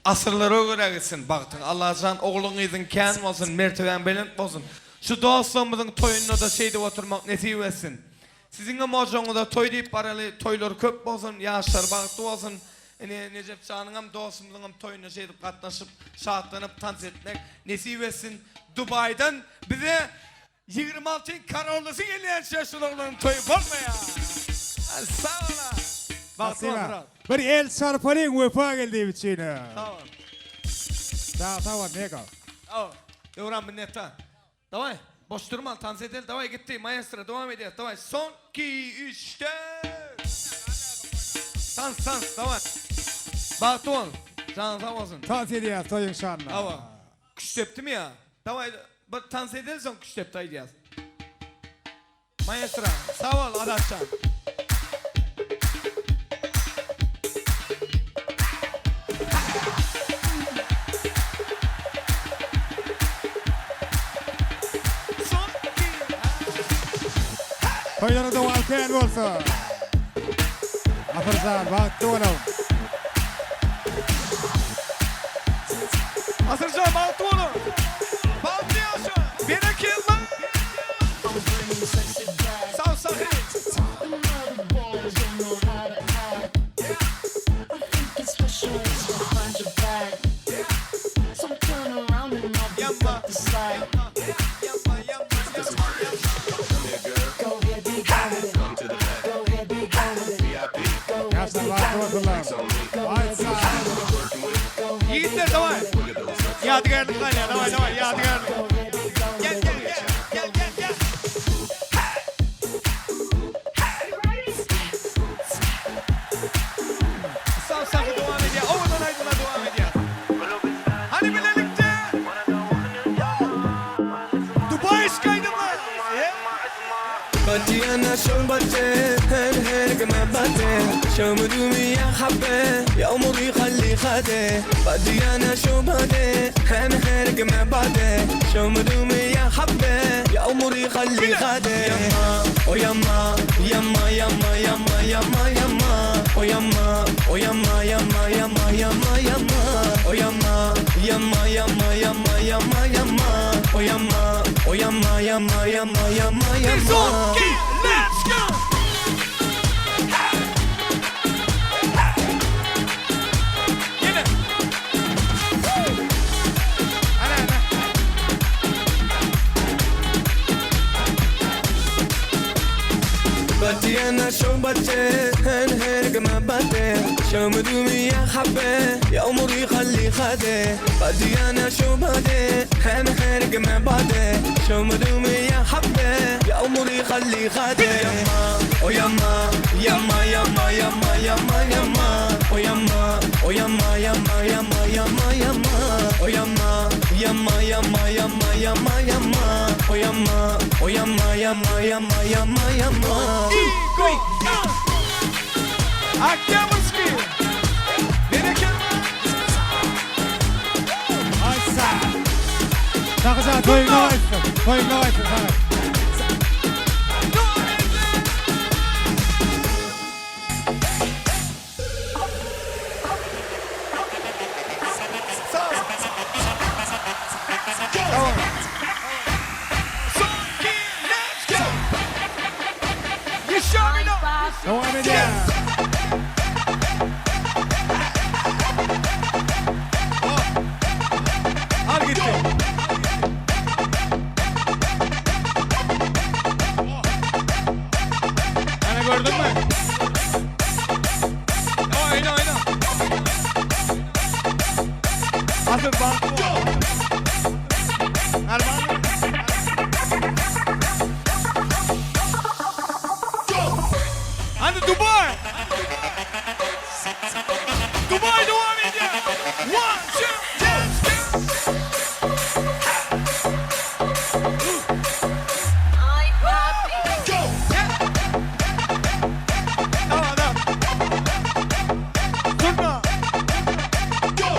asyrlara görä gitsin bagtyň Allajan ogluň gyzyň kän bolsun mertebäň belent bolsun şu dostlarymyzyň toýundada şeýdip oturmak nesip etsin siziňem ojagyňyza toý diýip baraly toýlar köp bolsun ýaşlar bagtly bolsun ine Nejepjanyňam dostumyzyňam toýuna şeýdip gatnaşyp şatlanyp tans etmek nesip etsin Dubaýdan bize 26 korollysy gelýänçä şul oglanyň toýy bolmaýar. Sag bol. Bagtly bol brat. Bir el çarpalyň Wepa geldiýew üçin. Sag bol. Sag sag bol Mega. Sag bol. Döwran minnetdar. Daway boş durman tans edeli daway gitdi maestro dowam edýäs daway son ki üç dört. Tans tans daway. Bagtly bol. Janyň sag bolsun. Tans edýäs toýuň şanyna. Hawa. Küştdepdimi ýa? Daway bir tans edeli soň küştdepdi aýdýas. Maestro sag bol Azatjan. Toýlaryň dowamy kän bolsun. Asyrjan bagtly boluň. Asyrjan bagtly boluň. Bagtly ýaşa. Berekella. Sag sahy. Ýaşlar bagtly bolsunlar. Ýigitler daway. Ýadygärlik galýar daway daway ýadygärlik. Gel gel gel gel gel gel. بدي انا شو بدي هيك ما بدي شو مدومي يا حبي يا عمري خلي خدي بدي انا شو بدي هيك ما بدي شو مدومي يا حبي يا عمري خلي خدي يما ويما يما يما يما يما يما ويما ويما يما يما يما يما ويما يما يما يما يما يما ويما ويما يما يما يما يما Let's go! Yine. Ana ana. بدي انا شو بدي هيك ما بدي شو مدومي يا حبي يا عمري خلي خدي بدي انا شو بدي هيك ما بدي شو مدومي يا حبي يا عمري خلي خدي يما ويما يما يما يما يما يما ويما ويما يما يما يما يما ويما يما يما يما يما يما ويما ويما يما يما يما يما Октябрьский! Bereket! Aysa. Sagyja toýuňa aýtsyn. Toýuňa aýtsyn sagy. Let's go! Еще минут! Dowam edýär. Al gitti. Ana gördün mü? Oyna oyna. Asıl bak. Arman. Hadi Dubai. Dubai devam ediyor. One, two, let's go. Go. Tamam tamam. Durma. Go.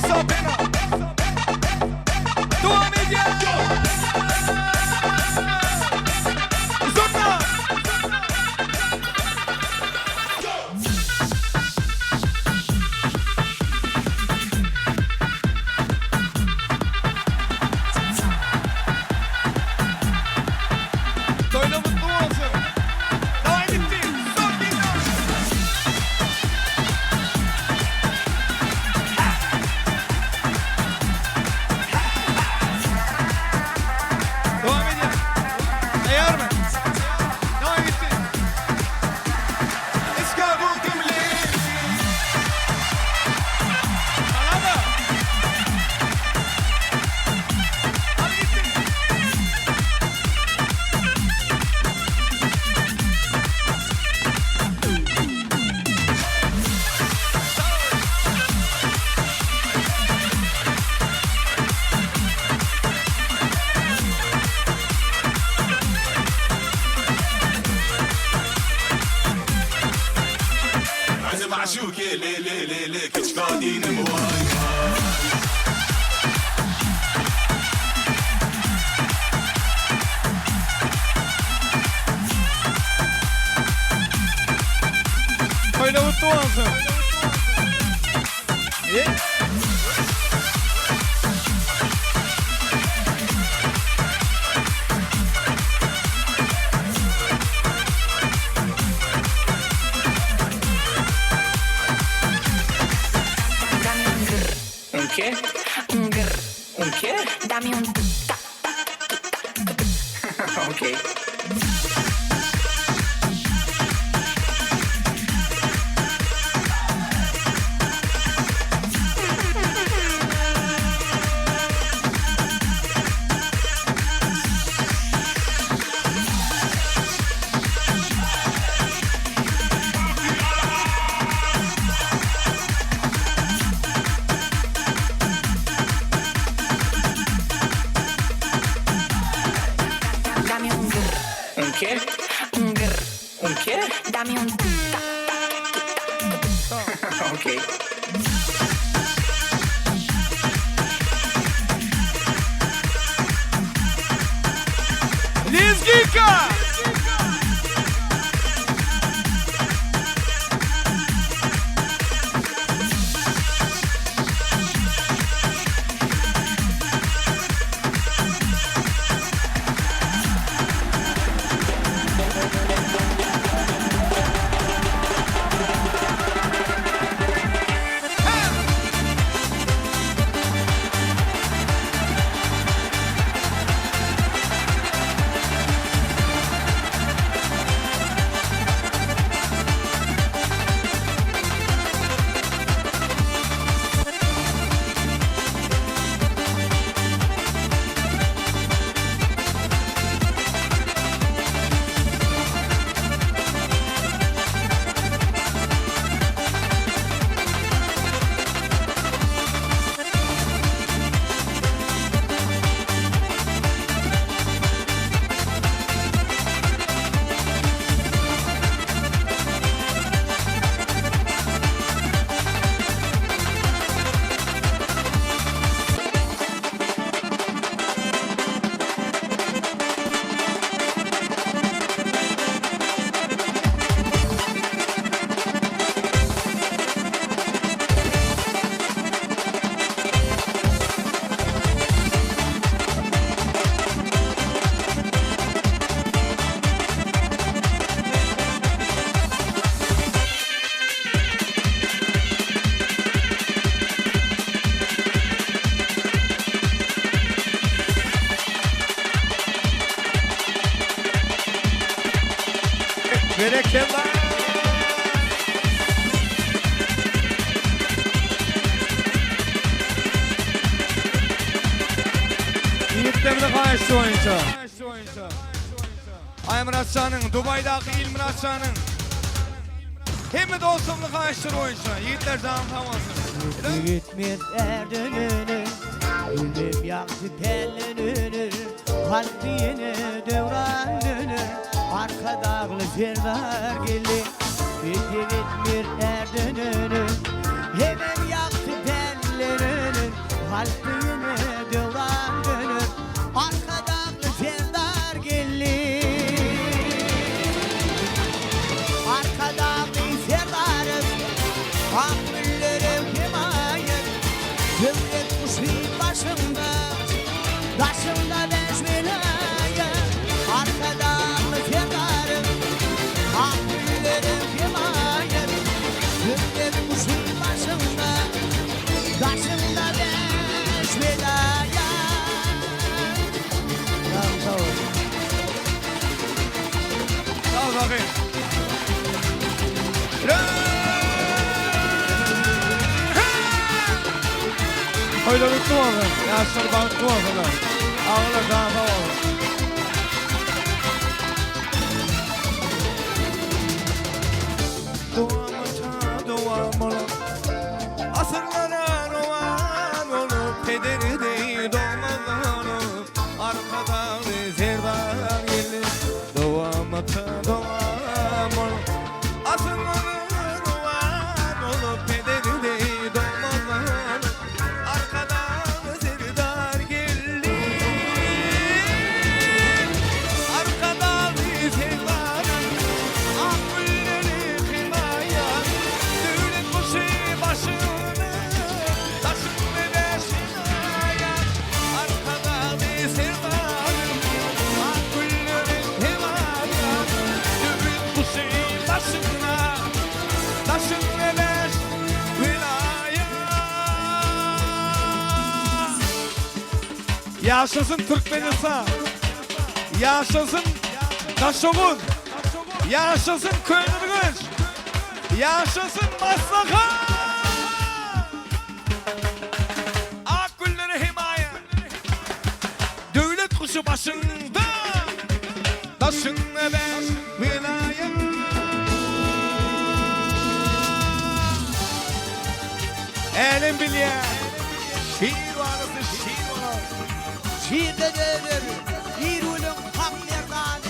Sabina. Devam ediyor. Zurna. Toýlar mutlu bolsun. Devam etti. Son bir Devam ediyor. Eğer mi? Devam etti. اسكابو كملي Kanada. Hadi gitti. از معشوقي لي لي لي لي كشكادين واي واي. Toýlar mutlu bolsun. Yeah. Dame un grr. ¿Un qué? Un grr. ¿Un qué? Dame un ta. Ok. Dame un Okey. Lezginka! Berekella! Ýigitlerimize haýyşly boýunça. Aýmyratjanyň, Dubaýdaky Ilmyratjanyň hemme dostlarymyzy haýyşlary boýunça. Ýigitler janyň sag bolsun. Gitmez ärden Ýüzüm ýagty pällenenir, Kalpda ýene döwran döner, Arkadagly Serdar geldi. Ýeke gitmez ärden öner, Hemem ýagty pällenenir, Kalpda ýene döwran döner, Arkadagly Serdar geldi. Arkadagly Serdarym, Ak güllere hemaýat, Döwlet guşy başyňda, Daşyňda bäş welaýat. Arkadagly Serdarym, Ak güllere hemaýat, Döwlet guşy başyňda, Daşyňda bäş welaýat. Sag bol. Sag bol bagym. Toýlar gutly bolsun, ýaşlar bagtly bolsunlar. Agalar jany sag bolsun. Dowamata dowam bolup, asyrlara rowan bolup, pederi deý dogmaz bolup, Arkadagly Serdar geldi. Dowamata dowam bolup, asyrlara rowan bolup, pederi deý dogmaz bolup, Arkadagly Serdar geldi. Arkadagly Serdarym, ak gülleri hemaýa, döwlet guşy başyny, daşyny beşin aýak. Arkadagly Serdarym, ak gülleri hemaýa, döwlet guşy başyna, daşyny beş welaýat. Ýaşasyn Türkmenistan! Ýaşasyn Daşoguz! Ýaşasyn Köneürgenç! Ýaşasyn Maslahat! Ak güllere hemaýa! Döwlet guşy başyňda! Daşyňda bäş welaýat! Älem bilýär, şir barasy şir bolar. Şirden öner, ir günüň hak merdany,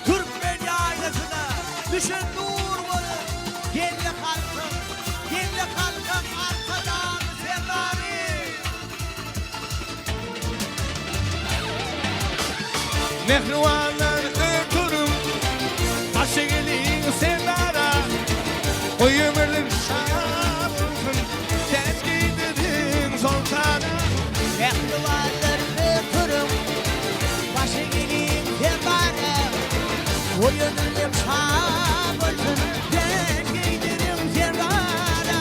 Türkmen ýaýlasyna Düşen nur bolup geldi halkyň, Geldi halkyň Arkadagly Serdary. Mähribanlar örtüniň, Başa geliň Serdara. Goý ömürlik şa bolsun, Täç geýdiriň soltana. Mähribanlar örtüniň, Başa geliň Serdara. Goý ömürlik şa bolsun, Täç geýdiriň Serdara.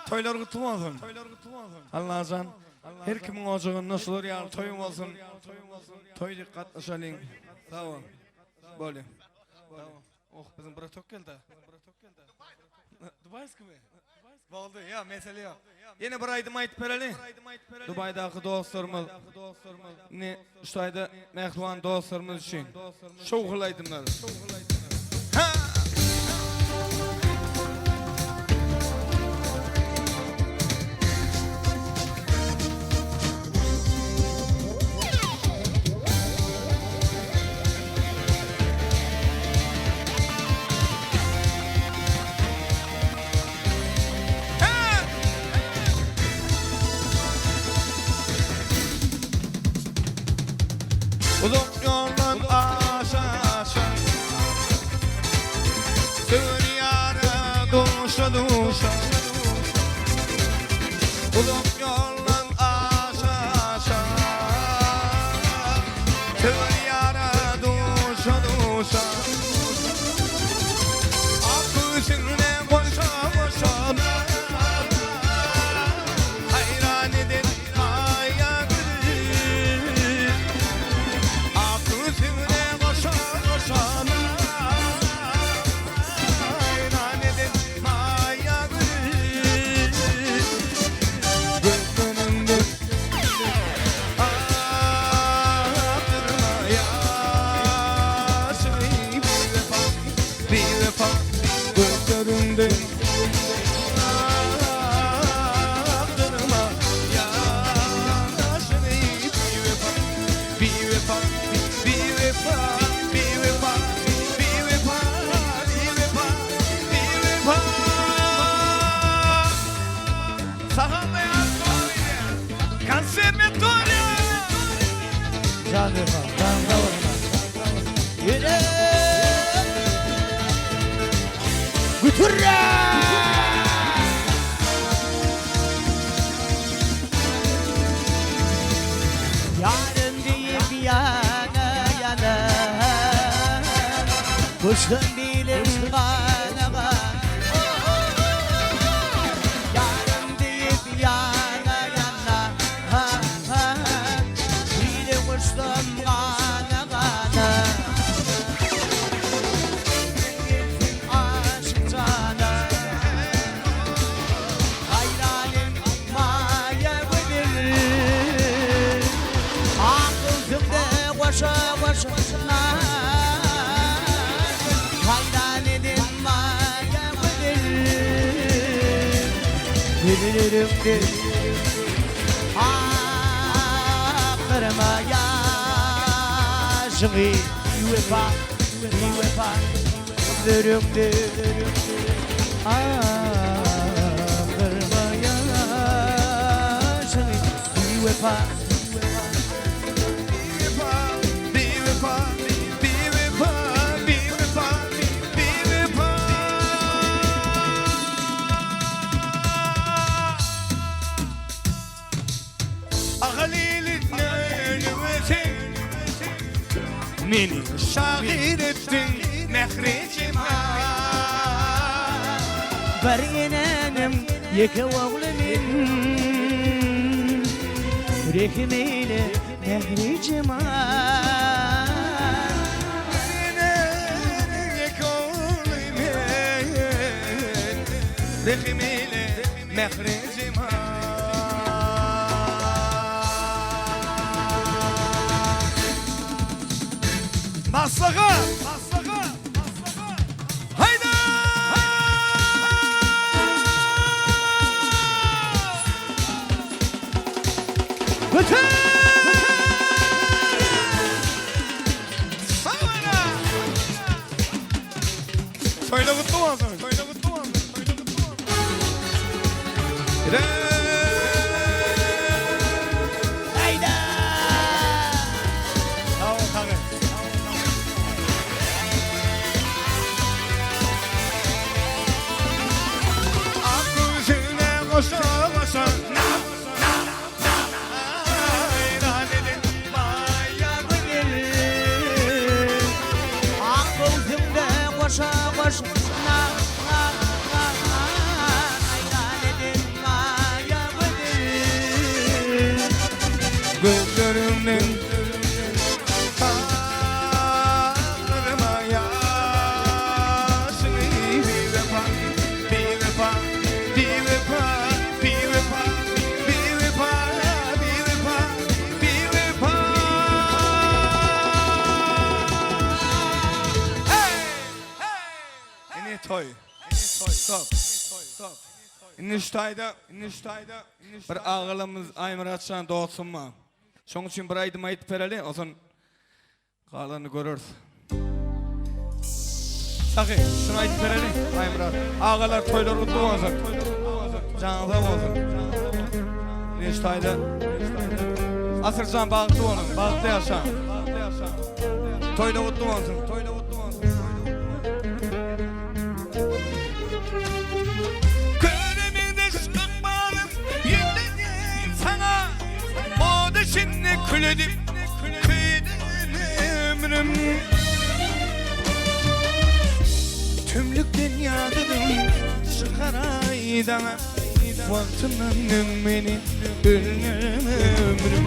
Toýlar gutly bolsun. Allajan her kimiň ojagynda şular ýaly toý bolsun. Toý diýip gatnaşalyň. Sag bol. Bolýa. Oh, biziň bratok geldi. Dubaýskimi? Boldy, ýa mesele ýok. Ýene bir aýdym aýdyp bereli. Dubaýdaky dostlarymyz, indi şu taýda mähriban dostlarymyz üçin şowhunly aýdymlar. Uzak ýoldan aşa-aşa Söwer ýara duşa-duşa Uzak ýoldan aşa-aşa Söwer ýara duşa-duşa Ak göwsüňde goşa-goşa Haýran eden maýa gül Ak göwsüňde goşa-goşa Haýran eden maýa gül Gözleriňde Akdyrma ýaşyny biwepa, biwepa Gözleriňde Akdyrma ýaşyny biwepa, biwepa, biwepa, biwepa, biwepa, biwepa, biwepa Konservatoriýa! Jan wepa, jan sag bolsun. Ýene Götürre! Ýarym diýip ýana ýana Guşdan bilim gana gana Ýarym diýip ýana ýana ha ha Bile guşdan gana gana Gitsin aşyk jana Haýranym maýa gözel Ak göwsüňde goşa goşa Haýran eden maýa gözel Gözleriňde akdyrma ýaşyňy Biwepa, biwepa Gözleriňde akdyrma ýaşyňy Biwepa. Biwepa, biwepa, biwepa, biwepa. Ahal ilinde ölüme Meni şahyr etdiň mähri jemal. Bir enäniň ýeke ogly men Rehim eýle mähri jemal. Bir enäniň ýeke ogly men Rehim eýle mähri jemal. Maslahat! Haýda! Göter! Toýlar gutly bolsun. Toýlar gutly bolsun. Haýda! Sag bol Tagy. Ak göwsüne goşa goşa. Haýran eden maýa gözel. Ak göwsüňde goşa goşa. Haýran eden maýa gözel. Gözleriňden Kaldyrma ýaşyňy biwepa, biwepa, biwepa, biwepa, biwepa, biwepa, biwepa. Hey! Ine toý. Stop. Stop. Indi şu taýda, indi şu taýda bir agalarymyz Aýmyrat jan dostum bar. Şoň üçin bir aýdym aýdyp bereli, onsoň galanyny göreris. Sahy, şuny aýdyp bereli, Aýmyrat. Agalar toýlar gutly bolsun. Janyň sag bolsun. Indi şu taýda Asyrjan bagtly boluň, bagtly ýaşaň. Toýlar gutly bolsun. Toýlar gutly bolsun. Köne meňzeş ykbalym ýüzlenýän saňa Oda içinde kül edip köýdüm ömrüm Tümlükden ýadadym çykaraý daňa Wagtyndan öň meni öldürme ömrüm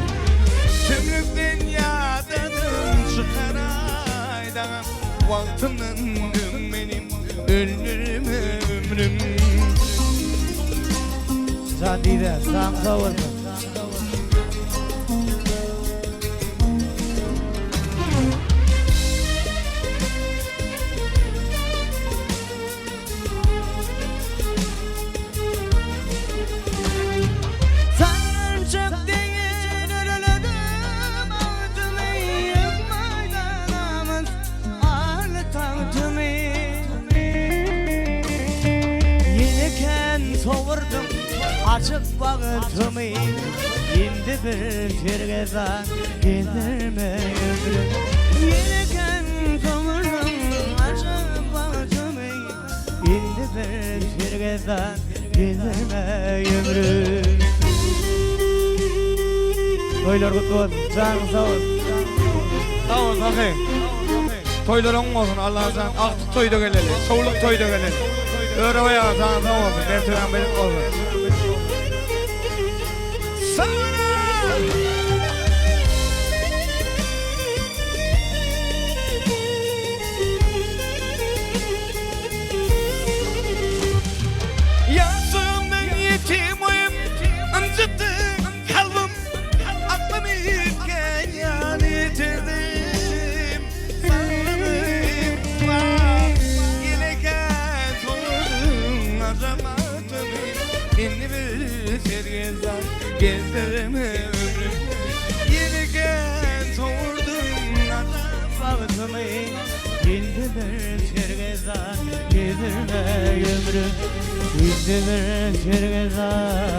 Tümlükden ýadadym çykaraý daňa Wagtyndan öň meni öldürme ömrüm. Jan diýde, janyň sag bolsun. Sarynjak deýin öleledim agtymy Ýykmaýdanamyz arly tagtymy Ýene kän sowurdym açyk bagtymy Indi bir sergezdan gezdirme ömrüm Ýene kän sowurdym açyk bagtymy Indi bir sergezdan gezdirme ömrüm. Toýlar gutly bolsun. Janyň sag bolsun. Sag bol Sahy. Toýlar oň bolsun Allajan agtyk toýda geleli. Şowluk toýda geleli. Örebaý aga janyň sag bolsun. Mertebäň belent bolsun. Sag boluň. Ýaşlygymdan ýetim boýum, ynjytdyň kalbym, Aklym ýitgen ýaly ýitirdim, Sagdym wah, ýenekä sowurdyň ajap atymy, Indi bir sergezdan gezdirme ömrüm, Ýenekä sowurdyň ajap Bagtymy Indi bir sergezdan gezdirme ömrüm Indi bir sergezdan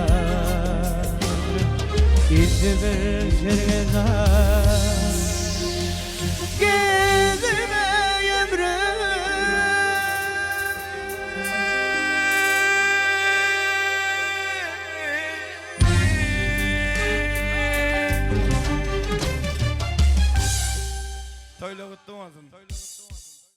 Indi bir sergezdan gezdirme.